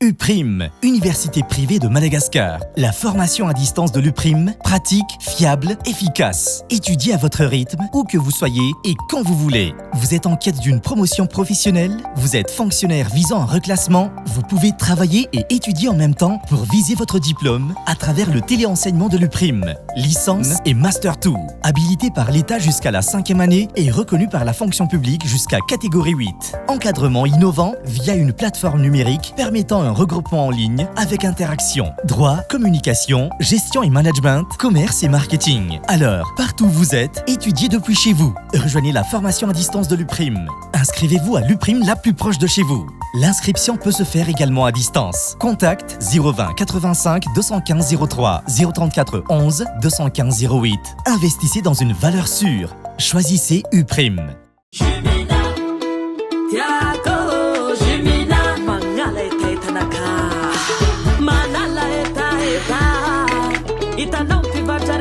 UPRIM, Université privée de Madagascar. La formation à distance de l'UPRIM, pratique, fiable, efficace. Étudiez à votre rythme, où que vous soyez et quand vous voulez. Vous êtes en quête d'une promotion professionnelle? Vous êtes fonctionnaire visant un reclassement? Vous pouvez travailler et étudier en même temps pour viser votre diplôme à travers le téléenseignement de l'UPRIM. Licence et Master 2. Habilité par l'État jusqu'à la 5e année et reconnu par la fonction publique jusqu'à catégorie 8. Encadrement innovant via une plateforme numérique permettant un regroupement en ligne avec interaction, droit, communication, gestion et management, commerce et marketing. Alors, partout où vous êtes, étudiez depuis chez vous. Rejoignez la formation à distance de l'UPRIM. Inscrivez-vous à l'UPRIM la plus proche de chez vous. L'inscription peut se faire également à distance. Contact 020 85 215 03 034 11 215 08. Investissez dans une valeur sûre. Choisissez UPRIM.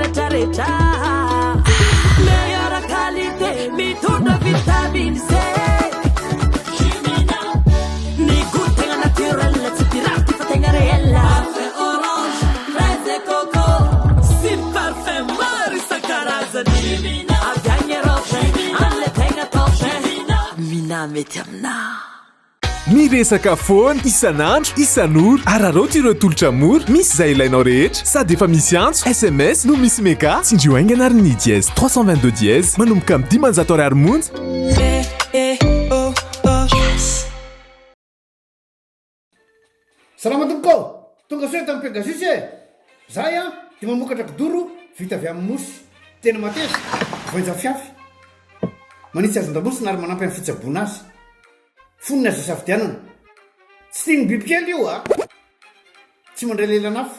retraretra Meilleure qualité mitondra vitamine C Jumina Ny goût tegna naturel tsy pirate fa tegna réel Parfum orange, fraise et coco Sy parfum maro isan-karazany Jumina Avy agny Europe amle tegna top Mina mety aminah. Miresaka foana, isan'andro, isan'ora. Araraoty ireo tolotra mora, misy izay ilainao rehetra. Sady efa misy antso, sms, no misy mega. Tsindrio haingana ary ny dièse 322 dièse, manomboka amin'ny 500 ariary monja. Salama tompoko ô! Tonga soa eto amin'ny Pegasus e! Zahay an dia mamokatra kidoro vita avy amin'ny mousse. Tena mateza, voainjafiafy. Manitsy hazan-damosina ary manampy amin'ny fitsaboana azy. Fonony azo isafidianana. Tsy tian'ny bibikely io a! Tsy mandray lelan'afo.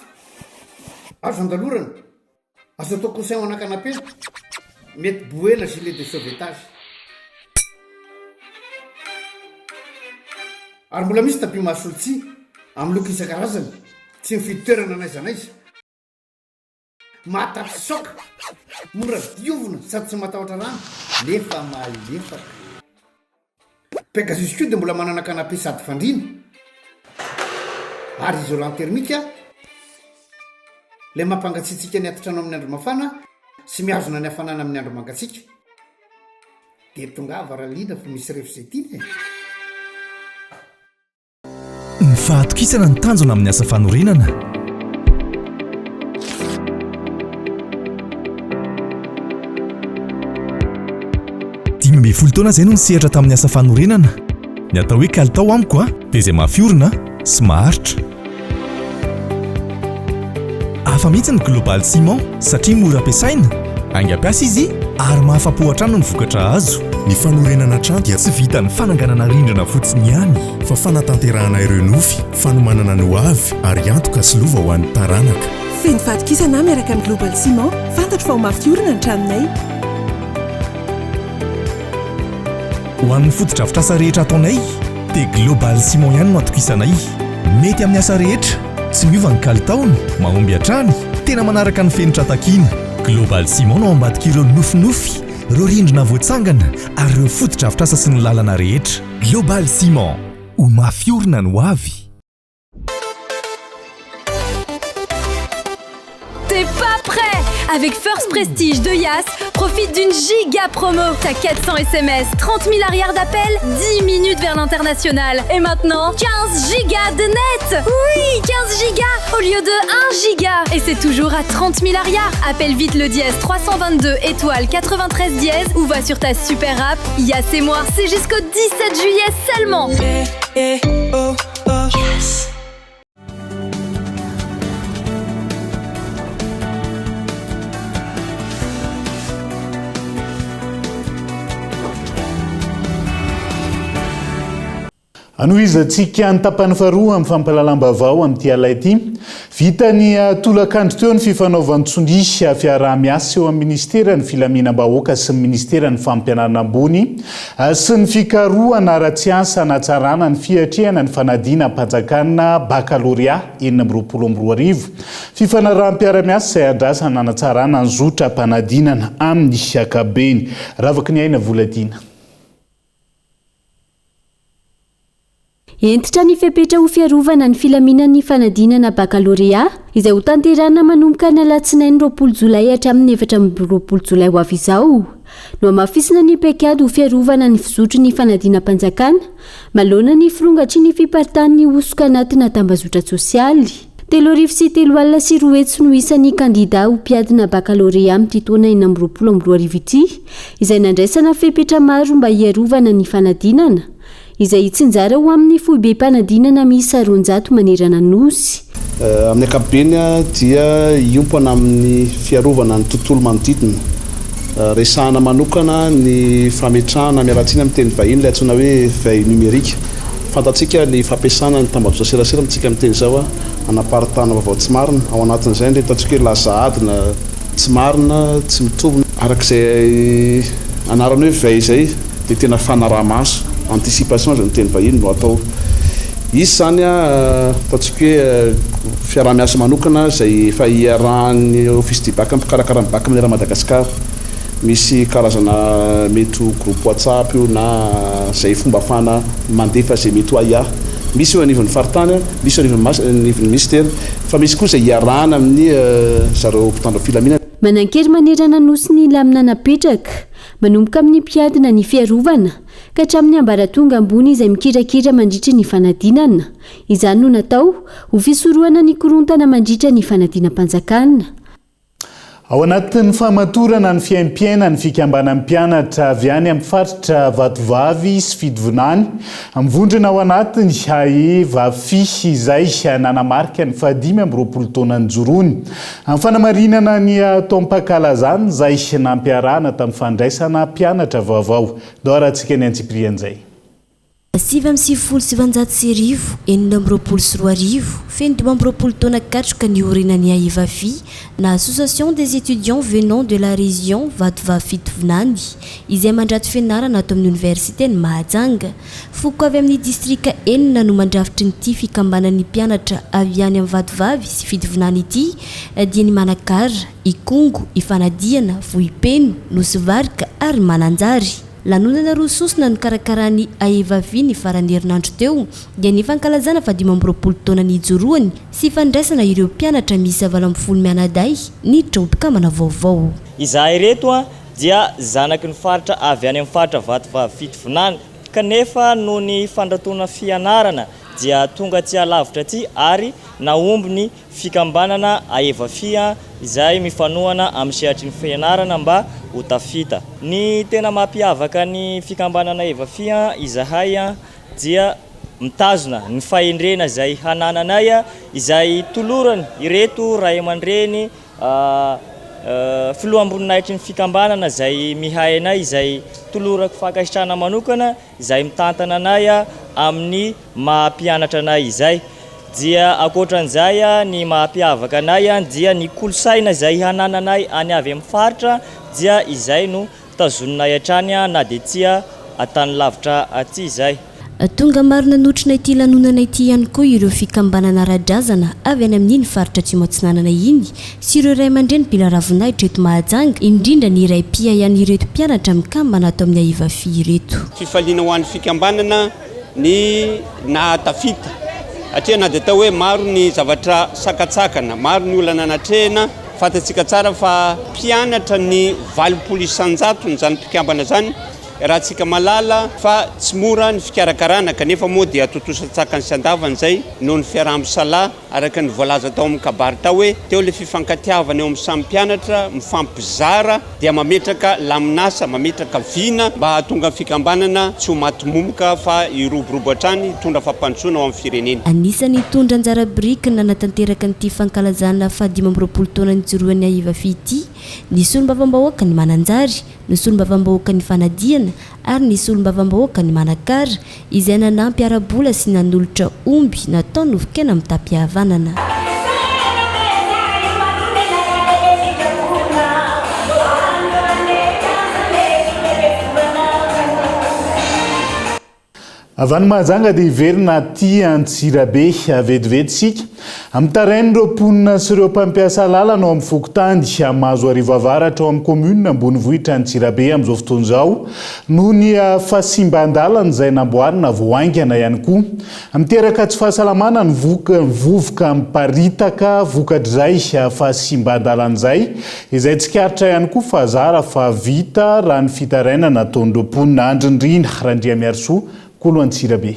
Azo andalorana. Azo atao coussin ho ana canapé. Mety bouée na gilet de sauvetage. Ary mbola misy tapis mahasolo tsihy, amin'ny loko isan-karazany. Tsy mifidy toerana n'aiza n'aiza. Mahatapy-saoka, mora diovina sady tsy matahotra rano nefa malefaka. Pegasus koa dia mbola manana canapé sady fandriana ary isolant thermique ilay mampangatsiatsiaka ny atitrano amin'ny andro mafana sy mihazona ny hafanana amin'ny andro mangatsiaka. Dia tongava raha liana fa misy ref izay tiana e! Ny fahatokisana ny tanjona amin'ny asa fanorenana. 15 taona izay no nisehatra tamin'ny asa fanorenana. Ny atao hoe kalitao amiko dia izay mafy orina sy maharitra. Hafa mihitsy ny Global Ciment satria mora ampiasaina, haingam-piasa izy ary mahafa-po hatrany ny vokatra azo. Ny fanorenana trano dia tsy vitan'ny fananganana rindrina fotsiny ihany, fa fanatanterahana ireo nofy, fanomanana ny ho avy ary antoka sy lova ho an'ny taranaka. Feno fahatokisana aho miaraka amin'ny Global Ciment, fantatro fa ho mafy orina ny tranonay. Ho an'ny fotodrafitrasa rehetra ataonay dia Global Ciment ihany no atokisanay. Mety amin'ny asa rehetra, tsy miova ny kalitaony, mahomby hatrany, tena manaraka ny fenitra takiana. Global Ciment no ao ambadik'ireo nofinofy, ireo rindrina voatsangana ary ireo fotodrafitrasa sy ny lalana rehetra. Global Ciment, ho mafy orina ny ho avy. T'es pas prêt Avec First Prestige de Yas, profite d'une giga promo. T'as 400 SMS, 30 000 arrières d'appel, 10 minutes vers l'international. Et maintenant, 15 gigas de net Oui, 15 gigas au lieu de 1 giga Et c'est toujours à 30 000 arrières. Appelle vite le dièse 322 étoile 93 dièse ou va sur ta super app Yas et moi. C'est jusqu'au 17 juillet seulement. Eh, oh, oh. Yes. Anohizantsika ny tapany faharoa amin'ny fampahalalam-baovao amin'ity alina ity. Vita ny tolakandro teo ny fifanaovan-tsonia fiaraha-miasa eo amin'ny Minisiteran'ny Filaminam-bahoaka sy ny Minisiteran'ny Fampianarana Ambony sy ny Fikarohana ara-tsiansa hanatsarana ny fiatrehana ny fanadinam-panjakana bakalorea 2026. Fifanaraham-piarahamiasa izay andrasana hanatsarana ny zotram-panadinana amin'ny ankapobeny. Ravaky ny aina Volatiana. Hentitra ny fepetra ho fiarovana ny filaminan'ny fanadinana bakalorea, izay hotanterahina manomboka ny alatsinainy 20 jolay hatramin'ny 24 jolay ho avy izao. Nohamafisina ny paikady ho fiarovana ny fizotry ny fanadinam-panjakana, manoloana ny firongatry ny fiparitahan'ny hosoka anatina tambazotran-tsosialy. 230 no isan'ny kandidà ho mpiadina bakalorea amin'ity taona 2026 ity, izay nandraisana fepetra maro mba hiarovana ny fanadinana, izay hitsinjara ho amin'ny foibem-panadinana miisa 200 manerana ny Nosy. Amin'ny ankapobeny dia hiompana amin'ny fiarovana ny tontolo manodidina. Resahana manokana ny fametrahana, miala tsiny amin'ny teny vahiny, ilay antsoina hoe veille numérique. Fantatsika ny fampiasana ny tambajotra serasera amintsika miteny izao hanaparitahana vaovao tsy marina. Ao anatin'izay ny ataontsika hoe laza adina tsy marina, tsy mitombina. Araka izay anarany hoe veille izay dia tena fanaraha-maso, anticipation izay ny teny vahiny, no atao. Hisy izany ataontsika hoe Fiaraha-miasa manokana izay efa iarahan'ny Office du Bac mpikarakara ny Bac manerana Madagasikara. Misy karazana mety ho groupe WhatsApp io na izay fomba ahafahana mandefa izay mety ho ahiahy. Misy eo anivon'ny faritany, misy eo anivon'ny minisitera, fa misy koa izay iarahana amin'ny zareo mpitandro filaminana. Manan-kery manerana Nosy ny lamina napetraka, manomboka amin'ny mpiadina ny fiarovana ka hatramin'ny ambaratonga ambony izay mikirakira mandritry ny fanadinana. Izany no natao ho fisorohana ny korontana mandritra ny fanadinam-panjakana. Ao anatin'ny famatorana ny fiaimpiainan'ny fikambanan'ny mpianatra avy any amin'ny faritra Vatovavy sy Fitovinany, mivondrona ao anatiny AEVAFI izay nanamarika ny fahadimy amby 20 taona nijoroany. Amin'ny fanamarinana ny taom-pankalazana izay nampiarahana tamin'ny fandraisana mpianatra vaovao. Ndao arahantsika ny antsipirian'izay. 1999, 2026, feno 25 taona katroka niorenan'ny AEVAFI na Association des étudiants venant de la région Vatovavy Fitovinany izay mandrato fianarana ato amin'ny oniversiten'i Mahajanga. Foko avy amin'ny distrika enina no mandrafitry ny ity fikambanan'ny mpianatra avy any amin'ny Vatovavy sy Fitovinany ity dia ny Manakara, Ikongo, Ifanadiana, Vohipeno, Nosy Varika ary Mananjary. Lanonana roa sosona nokarakaran'ny AEVAVI ny faran'ny herinandro teo dia ny fankalazana faha 25 taona nijoroany sy fandraisana ireo mpianatra miisa 18 mianadahy niditra ho mpikambana vaovao. Izahay ireto dia zanaky ny faritra avy any amin'ny faritra Vatovavy Fitovinany kanefa noho ny fandratoana fianarana dia tonga aty alavitra aty ary nahomby ny Fikambanana Aevafia izay mifanohana amin'ny sehatry ny fianarana mba ho tafita. Ny tena mampiavaka ny fikambanana Aevafia izahay dia mitazona ny fahendrena izay hanananay izay tolorany ireto ray aman-dreny filoham-boninahitry ny fikambanana izay mihay anay izay tolorako fankasitrahana manokana izay mitantana anay amin'ny maha mpianatra anay izay. Dia ankoatran'izay ny maha mpiavaka anay dia ny kolosaina izay hanananay any avy amin'ny faritra dia izay no tazoninay hatrany na dia tsia an-tany lavitra aty izay. Tonga maro nanotrona ity lanonana ity ihany koa ireo fikambanana ara-drazana avy any amin'iny faritra Atsimo Atsinanana iny sy ireo ray aman-dreny mpila ravinahitra eto Mahajanga, indrindra ny iray mpiahy an'ireto mpianatra mikambana ato amin'ny Aivafi ireto. Fifaliana ho an'ny fikambanana ny nahatafita satria na dia atao hoe maro ny zavatra sakantsakana, maro ny olana natrehina, fantatsika tsara fa mpianatra ny 80 isan-jaton'izany mpikambana izany, raha tsika mahalala fa tsy mora ny fikarakarana kanefa moa dia tontosa an-tsakany sy an-davany izay noho ny fiaraha-misalahy araka ny voalaza tao amin'ny kabary tao hoe teo ilay fifankatiavana eo amin'ny samy mpianatra, mifampizara dia mametraka lamin'asa, mametraka vina mba hahatonga ny fikambanana tsy ho maty momoka fa hiroborobo hatrany hitondra fampandrosoana ho amin'ny firenena. Anisan'ny nitondra anjara biriky nanatanteraka an'ity fankalazana faha 25 taona nijoroan'ny Aivafi ity ny solombavambahoakan'i Mananjary, ny solombavambahoakan'i Fanadiana ary ny solombavambahoakan'i Manakara izay nanampy ara-bola sy nanolotra omby natao nofon-kena mitam-pihavanana. Avy any Mahajanga dia hiverina aty Antsirabe vetivety isika. Mitaraina ireo mponina sy ireo mpampiasa lalana ao amin'ny fokontany Mahazoarivo Avaratra ao amin'ny kaominina ambonivohitra Antsirabe amin'izao fotoana izao noho ny fahasimban-dalana izay namboarina vao haingana ihany koa. Miteraka tsy fahasalamana ny vovoka miparitaka vokatr'izay fahasimban-dalana izay, izay tsikaritra ihany koa fa zara fa vita raha ny fitarainana nataon'ireo mponina. Andry Nirina Randriamiarisoa, Kolo Antsirabe.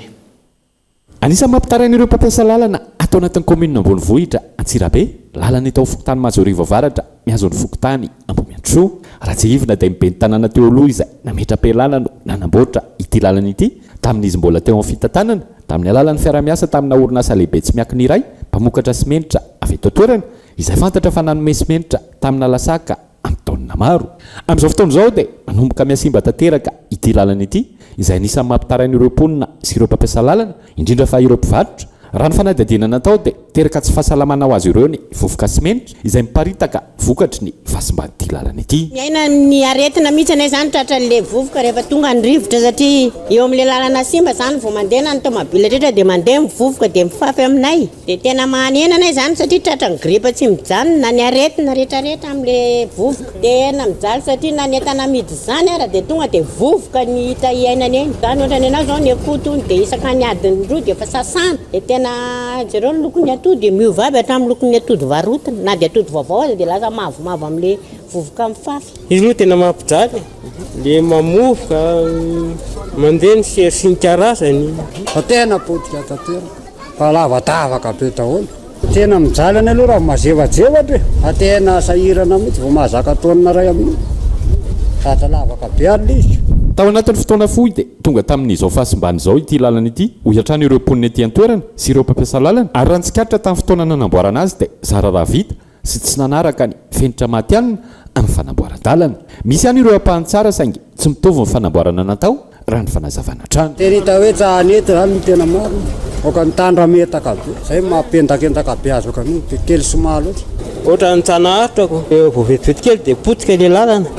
Anisan'ny mampitaraina ireo mpampiasa lalana ato anatin'ny kaominina ambonivohitra Antsirabe, lalana eto amin'ny fokontany Mahazoarivo Avaratra mihazo ny fokontany Ambohimiandrisoa. Raha tsiahivina dia ny ben'ny tanàna teo aloha izay nametra-pialana no nanamboatra ity lalana ity tamin'izy mbola teo amin'ny fitantanana, tamin'ny alalan'ny fiaraha-miasa tamina orinasa lehibe tsy miankina iray mpamokatra simenitra avy eto an-toerana, izay fantatra fa nanome simenitra tamina lasaka amin'ny taonina maro. Amin'izao fotoana izao dia manomboka mihasimba tanteraka ity lalana ity, izay anisan'ny mampitaraina ireo mponina sy ireo mpampiasa lalana, indrindra fa ireo mpivarotra. Raha ny fanadihadiana natao dia teraka tsy fahasalamana ho azy ireo ny vovoka simenitra izay miparitaka vokatry ny fahasimban'ity lalana ity. Miaina ny aretina mihitsy anay zany tratran'le vovoka rehefa tonga ny rivotra satria eo amin'le lalana simba zany vao mandeha na ny tomobile rehetra dia mandeha ny vovoka dia mifafy aminay dia tena manena anay zany satria tratran'ny grippe tsy mijanona ny aretina rehetra rehetra amin'le vovoka tena mijaly satria na ny entana amidy zany ara dia tonga dia vovoka ny hita iainana eny zany ohatra ny anao zao ny akoho tony dia isaka ny adiny roa dia efa sasana dia tena jereo ny lokon'ny atody miova aby hatramin'ny lokon'ny atody varotina na dia atody vaovao aza dia lasa mavomavo amin'le vovoka mifafy. Izy moa tena mampijaly e, le mamovoka, mandeha ny sery sy ny karazany. Fa tena potika tanteraka, fa lavadavaka be daholo. Tena mijaly any aloha raha mazevajevatra e, fa tena sahirana mihitsy vao mahazaka taonina iray amin'io. Sady lavaka be ary le izy. Tao anatin'ny fotoana fohy dia tonga tamin'izao fahasimbana izao ity lalana ity, hoy hatrany ireo mponina ety an-toerana sy ireo mpampiasa lalana, ary raha ny tsikaritra tamin'ny fotoana nanamboarana azy dia zara raha vita sy tsy nanaraka ny fenitra matihanina amin'ny fanamboaran-dalana. Misy ihany ireo ampahany tsara saingy tsy mitovy ny fanamboarana natao raha ny fanazavana hatrany. Tena hita hoe tsahany eto zany no tena marina, ohatran'ny tandrametaka be, zay no mampendakendaka be azy ohatran'io, de kely sy maha loatra. Ohatran'ny tsy naharitra ko, vao vetivety kely dia potika ilay lalana,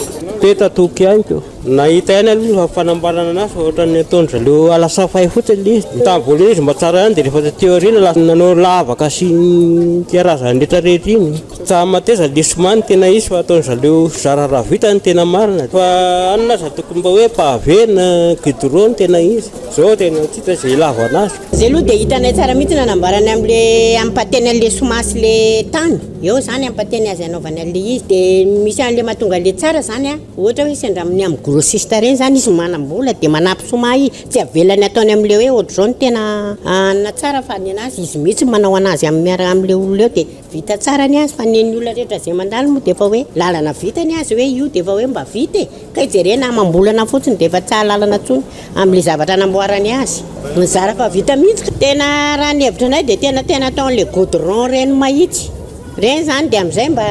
peta-toky ihany ko. Nahita ihany aloha ny fanamboarana anazy fa ohatran'ny ataon-dry zareo alasafay fotsiny ilay izy. Tamin'ny voalohany izy mba tsara ihany dia rehefa taty aoriana lasa nanao lavaka sy ny karazany rehetra rehetra iny. Tsy mateza ilay ciment no tena izy fa ataon-dry zareo zara raha vita ny tena marina. Fa anona aza tokony mba hoe pavé na goudron no tena izy. Izao tena tsy hita izay ilavana azy. Zay aloha dia hitanay tsara mihitsy nanamboarany amin'le ampateny an'le ciment sy le tany. Eo zany ampateny azy anaovany an'le izy. Dia misy an'le mahatonga an'le tsara zany an. Ohatra hoe sendra amin'ny amin'ny grossiste ireny zany izy manam-bola dia manampy soma izy, tsy avelany ataony amin'ilay hoe ohatr'izao no tena hanina tsara fa ny anazy izy mihitsy no manao anazy amin'ny miaraka amin'ilay olona eo dia vita tsara ny azy fa ny an'ny olona rehetra izay mandalo moa dia efa hoe lalana vita ny azy hoe io dia efa hoe mba vita e! Kay jerena amam-bolana fotsiny dia efa tsy ahalalana intsony amin'ilay zavatra namboarany azy. Mizara fa vita mihitsy ka. Tena raha ny hevitra anay dia tena tena ataon'ilay goudron ireny mahitsy. Ireny izany dia amin'izay mba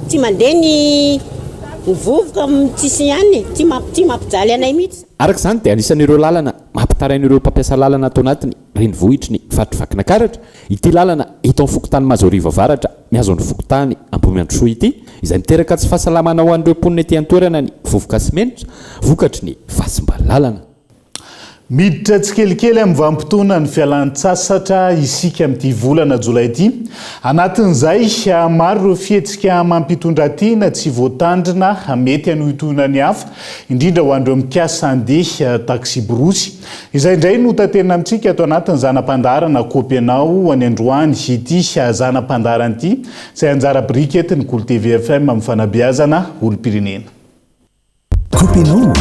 tsy mandeha ny ny vovoka tsisy ihany e, tsy tsy mampijaly anay mihitsy. Araka izany dia anisan'ireo lalana mampitaraina ireo mpampiasa lalana ato anatin'ny renivohitry ny faritr'i Vakinakaratra ity lalana eto amin'ny fokontany Mahazoarivo Avaratra mihazo ny fokontany Ambohimiandrosoa ity izay miteraka tsy fahasalamana ho an'ireo mponina ety an-toerana ny vovoka simenitra vokatry ny fahasimban'ny lalana. Miditra tsikelikely amin'ny vanim-potoanan'ny fialan-tsasatra isika amin'ity volana jolay ity. Anatin'izay, maro ireo fihetsika amam-pitondran-tena tsy voatandrina mety hanohintohina ny hafa, indrindra ho an'ireo mikasa handeha taksiborosy. Izay indray no taterina amintsika ato anatin'ny zana-pandaharana Kaopy Anao any androany ity zana-pandaharana ity, izay anjara biriky entin'ny Kolo TV FM amin'ny fanabeazana olom-pirenena. Kopinao.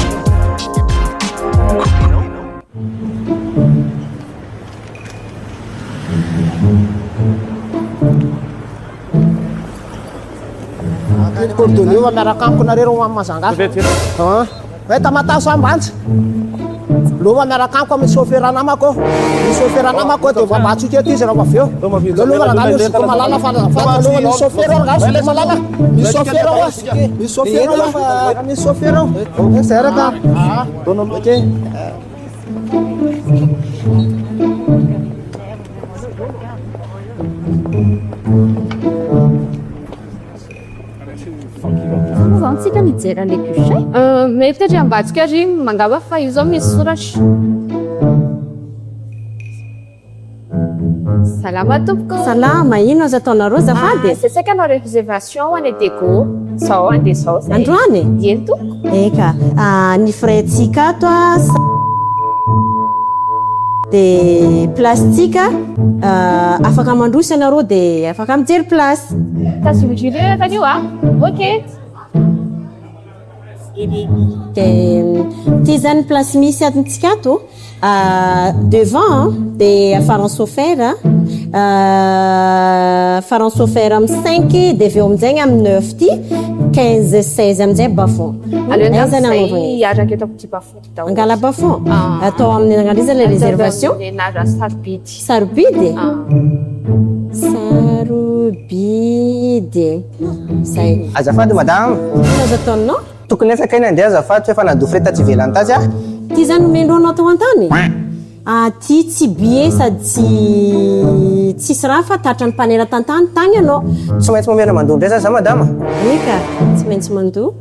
Coordonnées miaraka amiko nareo reo amin'ny Majanga. Ah. Hoe Tamatave sa Ambanja? Lova miaraka amiko amin'ny chauffeur namako. Ny chauffeur namako dia mba mba eto izy raha avy eo. Lova rangahy misy zoky malala fa azafady aloha misy chauffeur ao rangahy zoky malala. Misy chauffeur ao ah. Misy chauffeur ao ah. Misy chauffeur ao. Zay raka. Ok. Moa zany tsika nijery an'ilay guichet? Mety ery ambadika ery mangaba fa io zao misy soratra. Salama tompoko. Salama, inona azo ataonareo azafady e? Zay saika hanao réservation ho any Diego. Zao andeha zao zay. Androany? Eny tompoko. Eka, ny frais-tsika ato a dia place-tsika afaka mandroso ianareo dia afaka mijery place. Tazomy jus anio a. Ok. Dia ity zany place misy atintsika ato, devant dia afaran'ny chauffeur, afaran'ny chauffeur amin'ny cinq dia avy eo amin'izay amin'ny neuf ity, 15, 16 amin'izay bas fond. Aleo Aiza angamba ny izay anaovana izy? hiaraka eto amin'ity bas fond ity daholo. Angala bas fond? Atao amin'ny anarana ilay réservation? Atao amin'ny anarana sarobidy. Sarobidy? Sarobidy. Zay. Azafady madame. Inona azo ataonao? Tokony aiza kay nandeha azafady fa efa nandoa frais tatsy ivelany tatsy aho. Ty zany nomendreo anao tao an-tany? Aty tsy billet sady tsy tsisy raha fa tratran'ny mpanera tantany tagny anao. Tsy maintsy mamerina mandoa indray zany za madama? Eka, tsy maintsy mandoa.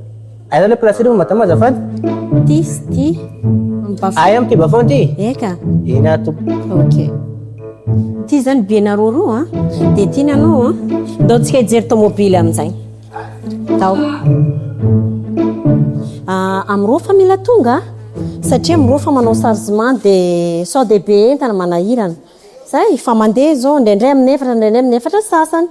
Aiza le place ry madama azafady? Ty sy ty. Amin'ny bas fond. Aia amin'ity bas fond ty? Eka. Eny ary tompoko. Ok. Ty zany billet nareo roa an, dia ty ny anao an. Ndao tsika hijery tomobily amin'izay. Tao. Amin'ny roa fa mila tonga satria amin'ny roa fa manao chargement dia sao dia be entana manahirana. Zay, fa mandeha izao indraindray amin'ny efatra indraindray amin'ny efatra sasany.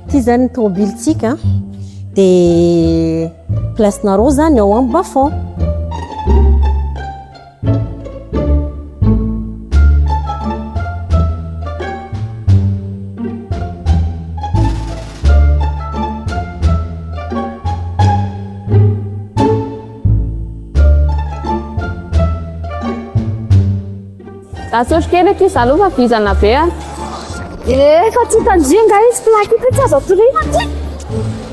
Ity izany ny tomobilintsika dia Place-nareo zany ao am bas fond. Atsory kely akia za aloha fa vizana be a. Efa tsy hitan-dry angaha izy plaque ity tsy azo atoriana ty.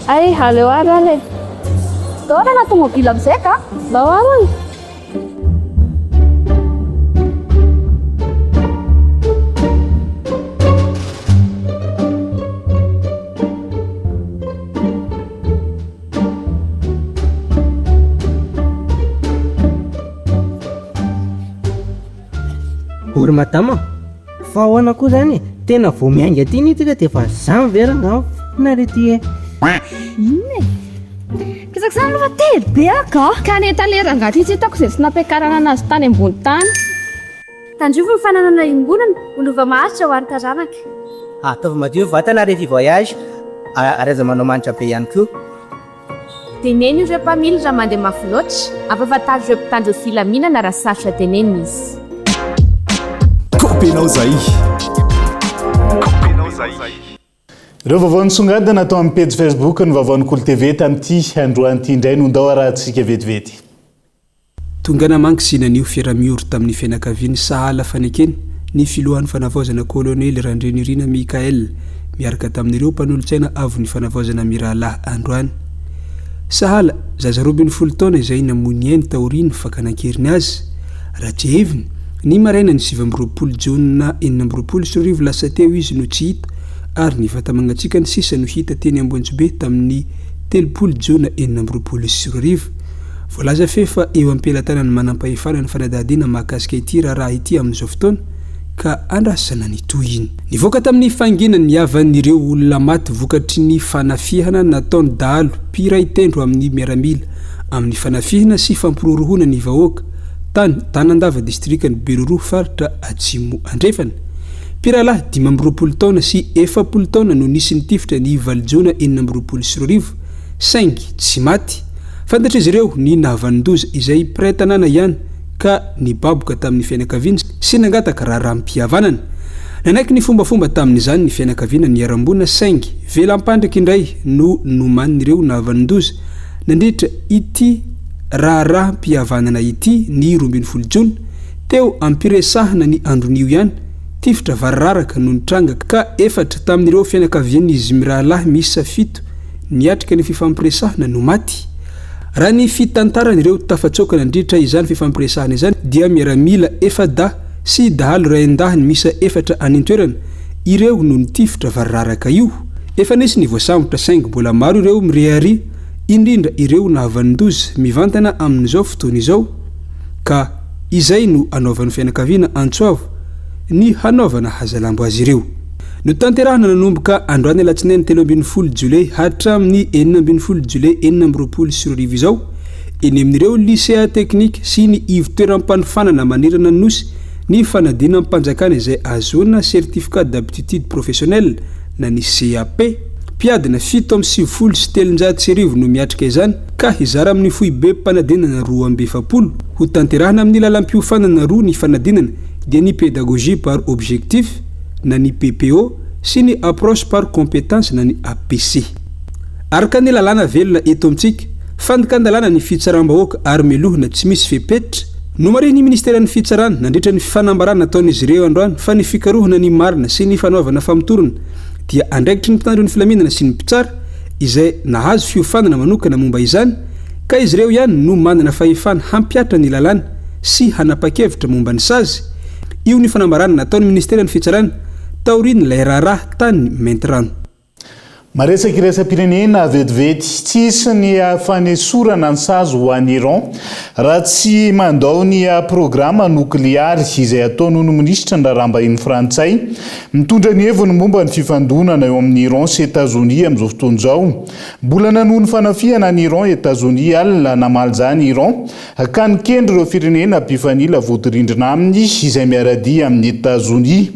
Hay, aleo ary ala e. Ndao ary anaty tomobile amizay ka. Ndao ary e. O ry madama a! Fa ahoana koa zany e? Tena vao miainga aty anie tsika dia efa zany ve rangaha ny fofona ty e? Inona e? Betsaka izany aloha fa tery be aho ka! Ka ny étaler rangaha ty tsy hitako izay tsy nampiakarana anazy tany ambony tany. Tandrovy ny fananana iombonana ho lova maharitra ho an'ny taranaka. Ataovy madio ny vatana rehefa hi-voyage ary aza manao manitra be ihany koa. Teneno ireo mpamily raha mandeha mafy loatra, ampahafantaro ireo mpitandro ny filaminana raha sarotra tenenina izy. Kaopenao zay. Kaopenao zay. Ireo vaovao nisongadina tao amin'ny pejy Facebook ny vaovaon'ny Kolo TV tamin'ity androany ity indray no ndao arahantsika vetivety. Tonga namangy sy naneho fiaraha-miory tamin'ny fianakaviany sahala fanekena ny filohan'ny fanavaozana Kolonely Randrianirina Michaël miaraka tamin'ireo mpanolotsaina avon'ny fanavaozana mirahalahy androany. Sahala, zaza 12 taona izay namoy ny ainy taorian'ny fakana an-keriny azy, raha tsiahivina, ny marainan'ny 29 jona 2026 lasa teo izy no tsy hita ary ny vata-mangatsiakany sisa no hita teny Amboanjobe tamin'ny 30 jona 2026. Voalaza fe fa eo am-pelatanan'ny manampahefana ny fanadihadiana mahakasika ity raharaha ity amin'izao fotoana ka andrasana ny tohiny. Nivoaka tamin'ny fahanginany ny havan'ireo olona maty vokatry ny fanafihana nataon'ny dahalo mpiray tendro amin'ny miaramila amin'ny fanafihana sy fampirorohoana ny vahoaka tany Tanandava distrikan'i Beroroha faritra Atsimo Andrefana. Mpirahalahy 25 taona sy 40 taona no nisy nitifitra ny valo jona 2026 saingy tsy maty. Fantatr'izy ireo ny nahavanon-doza izay mpiray tanàna ihany ka nibaboka tamin'ny fianakaviany sy nangataka raharaham-pihavanana. Nanaiky ny fombafomba tamin'izany ny fianakaviana niharam-boina saingy velam-pandriky indray no nomanin'ireo nahavanon-doza nandritra ity raharaham-pihavanana ity ny 12 jona teo am-piresahana ny andron'io ihany tifitra variraraka no nitranga ka efatra tamin'ireo fianakavian'izy mirahalahy miisa fito niatrika ny fifampiresahana no maty. Raha ny fitantaran'ireo tafatsoaka nandritra izany fifampiresahana izany dia miaramila efa-dahy sy dahalo rain-dahiny miisa efatra any an-toerana ireo no nitifitra variraraka io. Efa nisy ny voasambotra saingy mbola maro ireo mirehareha indrindra ireo nahavanon-doza mivantana amin'izao fotoana izao ka izay no anaovan'ny fianakaviana antso avo ny hanaovana hazalambo azy ireo. Notanterahina nanomboka androany alatsinainy 13 jolay hatramin'ny 16 jolay 2026 izao, eny amin'ireo lisea teknika sy ny ivon-toeram-panofanana manerana ny Nosy ny fanadinam-panjakana izay ahazoana Certificat d'aptitude professionnelle na ny CAP. Mpiadina 1397 no miatrika izany ka hizara amin'ny foibem-panadinana 42. Hotanterahina amin'ny lalam-piofanana roa ny fanadinana dia ny Pédagogie par objectif, na ny PPO, sy ny Approche par compétence na ny APC. Araka ny lalàna velona eto amintsika, fandikan-dalàna ny fitsaram-bahoaka ary melohina tsy misy fepetra. Nomarihin'ny Ministeran'ny Fitsarana nandritra ny fanambarana nataon'izy ireo androany fa ny fikarohana ny marina sy ny fanaovana famotorana dia andraikitry ny mpitandro ny filaminana sy ny mpitsara izay nahazo fiofanana manokana momba izany ka izy ireo ihany no manana fahefana hampihatra ny lalàna sy hanapa-kevitra momba ny sazy. Io ny fanambarana nataon'ny Ministeran'ny Fitsarana taorian'ilay raharaha tany Maintirano. Maresaka iraisam-pirenena vetivety, tsy hisy ny fanesorana ny sazy ho an'i Iran raha tsy mandao ny programa nokleary izay ataony ho ny minisitry ny raharaham-bahiny frantsay mitondra ny heviny momba ny fifandonana eo amin'i Iran sy Etazonia amin'izao fotoana izao. Mbola nanohy ny fanafihana an'i Iran Etazonia alina namaly izany Iran ka nikendry ireo firenena mpifanila vodirindrina aminy izay miara-dia amin'i Etazonia.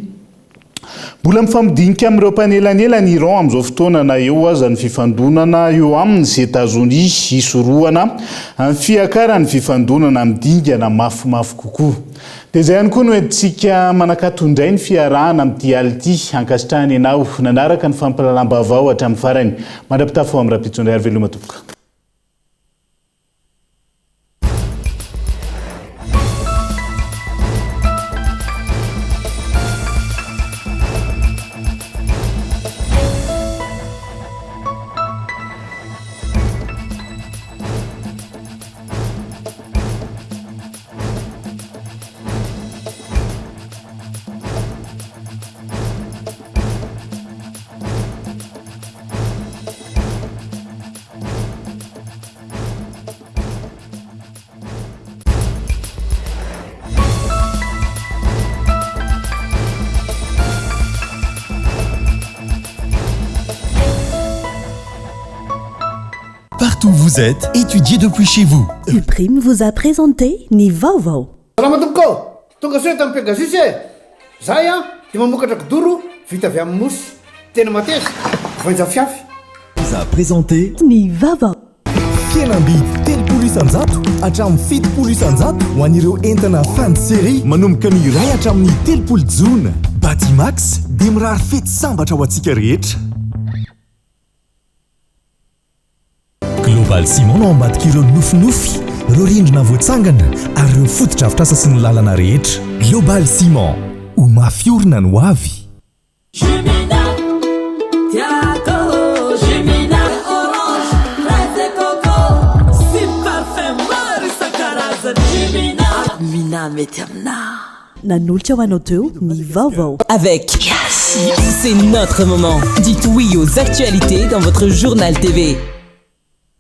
Mbola mifampidinika amin'ireo mpanelanelana i Iran amin'izao fotoana na eo aza ny fifandonana eo aminy sy Etazonia hisorohana ny fiakaran'ny fifandonana amin'ny dingana mafimafy kokoa. Dia izay ihany koa no entintsika manakato indray ny fiarahana amin'ity alina ity. Ankasitrahana ianao nanaraka ny fampahalalam-baovao hatramin'ny farany. Mandra-pitafo amin'ny rahampitso indray ary veloma tompoko. Partout où vous êtes, étudiez depuis chez vous. Uprime vous a présenté ny vaovao. Salama tompoko ô! Tonga soa eto amin'ny Pegasus e! Zahay an, dia mamokatra kidoro vita avy amin'ny mousse. Tena mateza, voainja fiafy. Vous a présenté ny vaovao. Fihenam-bidy 30% hatramin'ny 70% ho an'ireo entana fin de série manomboka ny iray hatramin'ny 30 jona. Batimax dia mirary fety sambatra ho antsika rehetra. Global Ciment no ao ambadik'ireo nofinofy, ireo rindrina voatsangana ary ireo fotodrafitrasa sy ny lalana rehetra. Global Ciment, ho mafy orina ny ho avy. Jumina, tiako Jumina, orange, fraise et coco, sy parfum maro isan-karazany Jumina, Mina mety aminà. Nanolotra ho anao teo ny vaovao. Avec C'est notre moment. Dites oui aux actualités dans votre journal TV.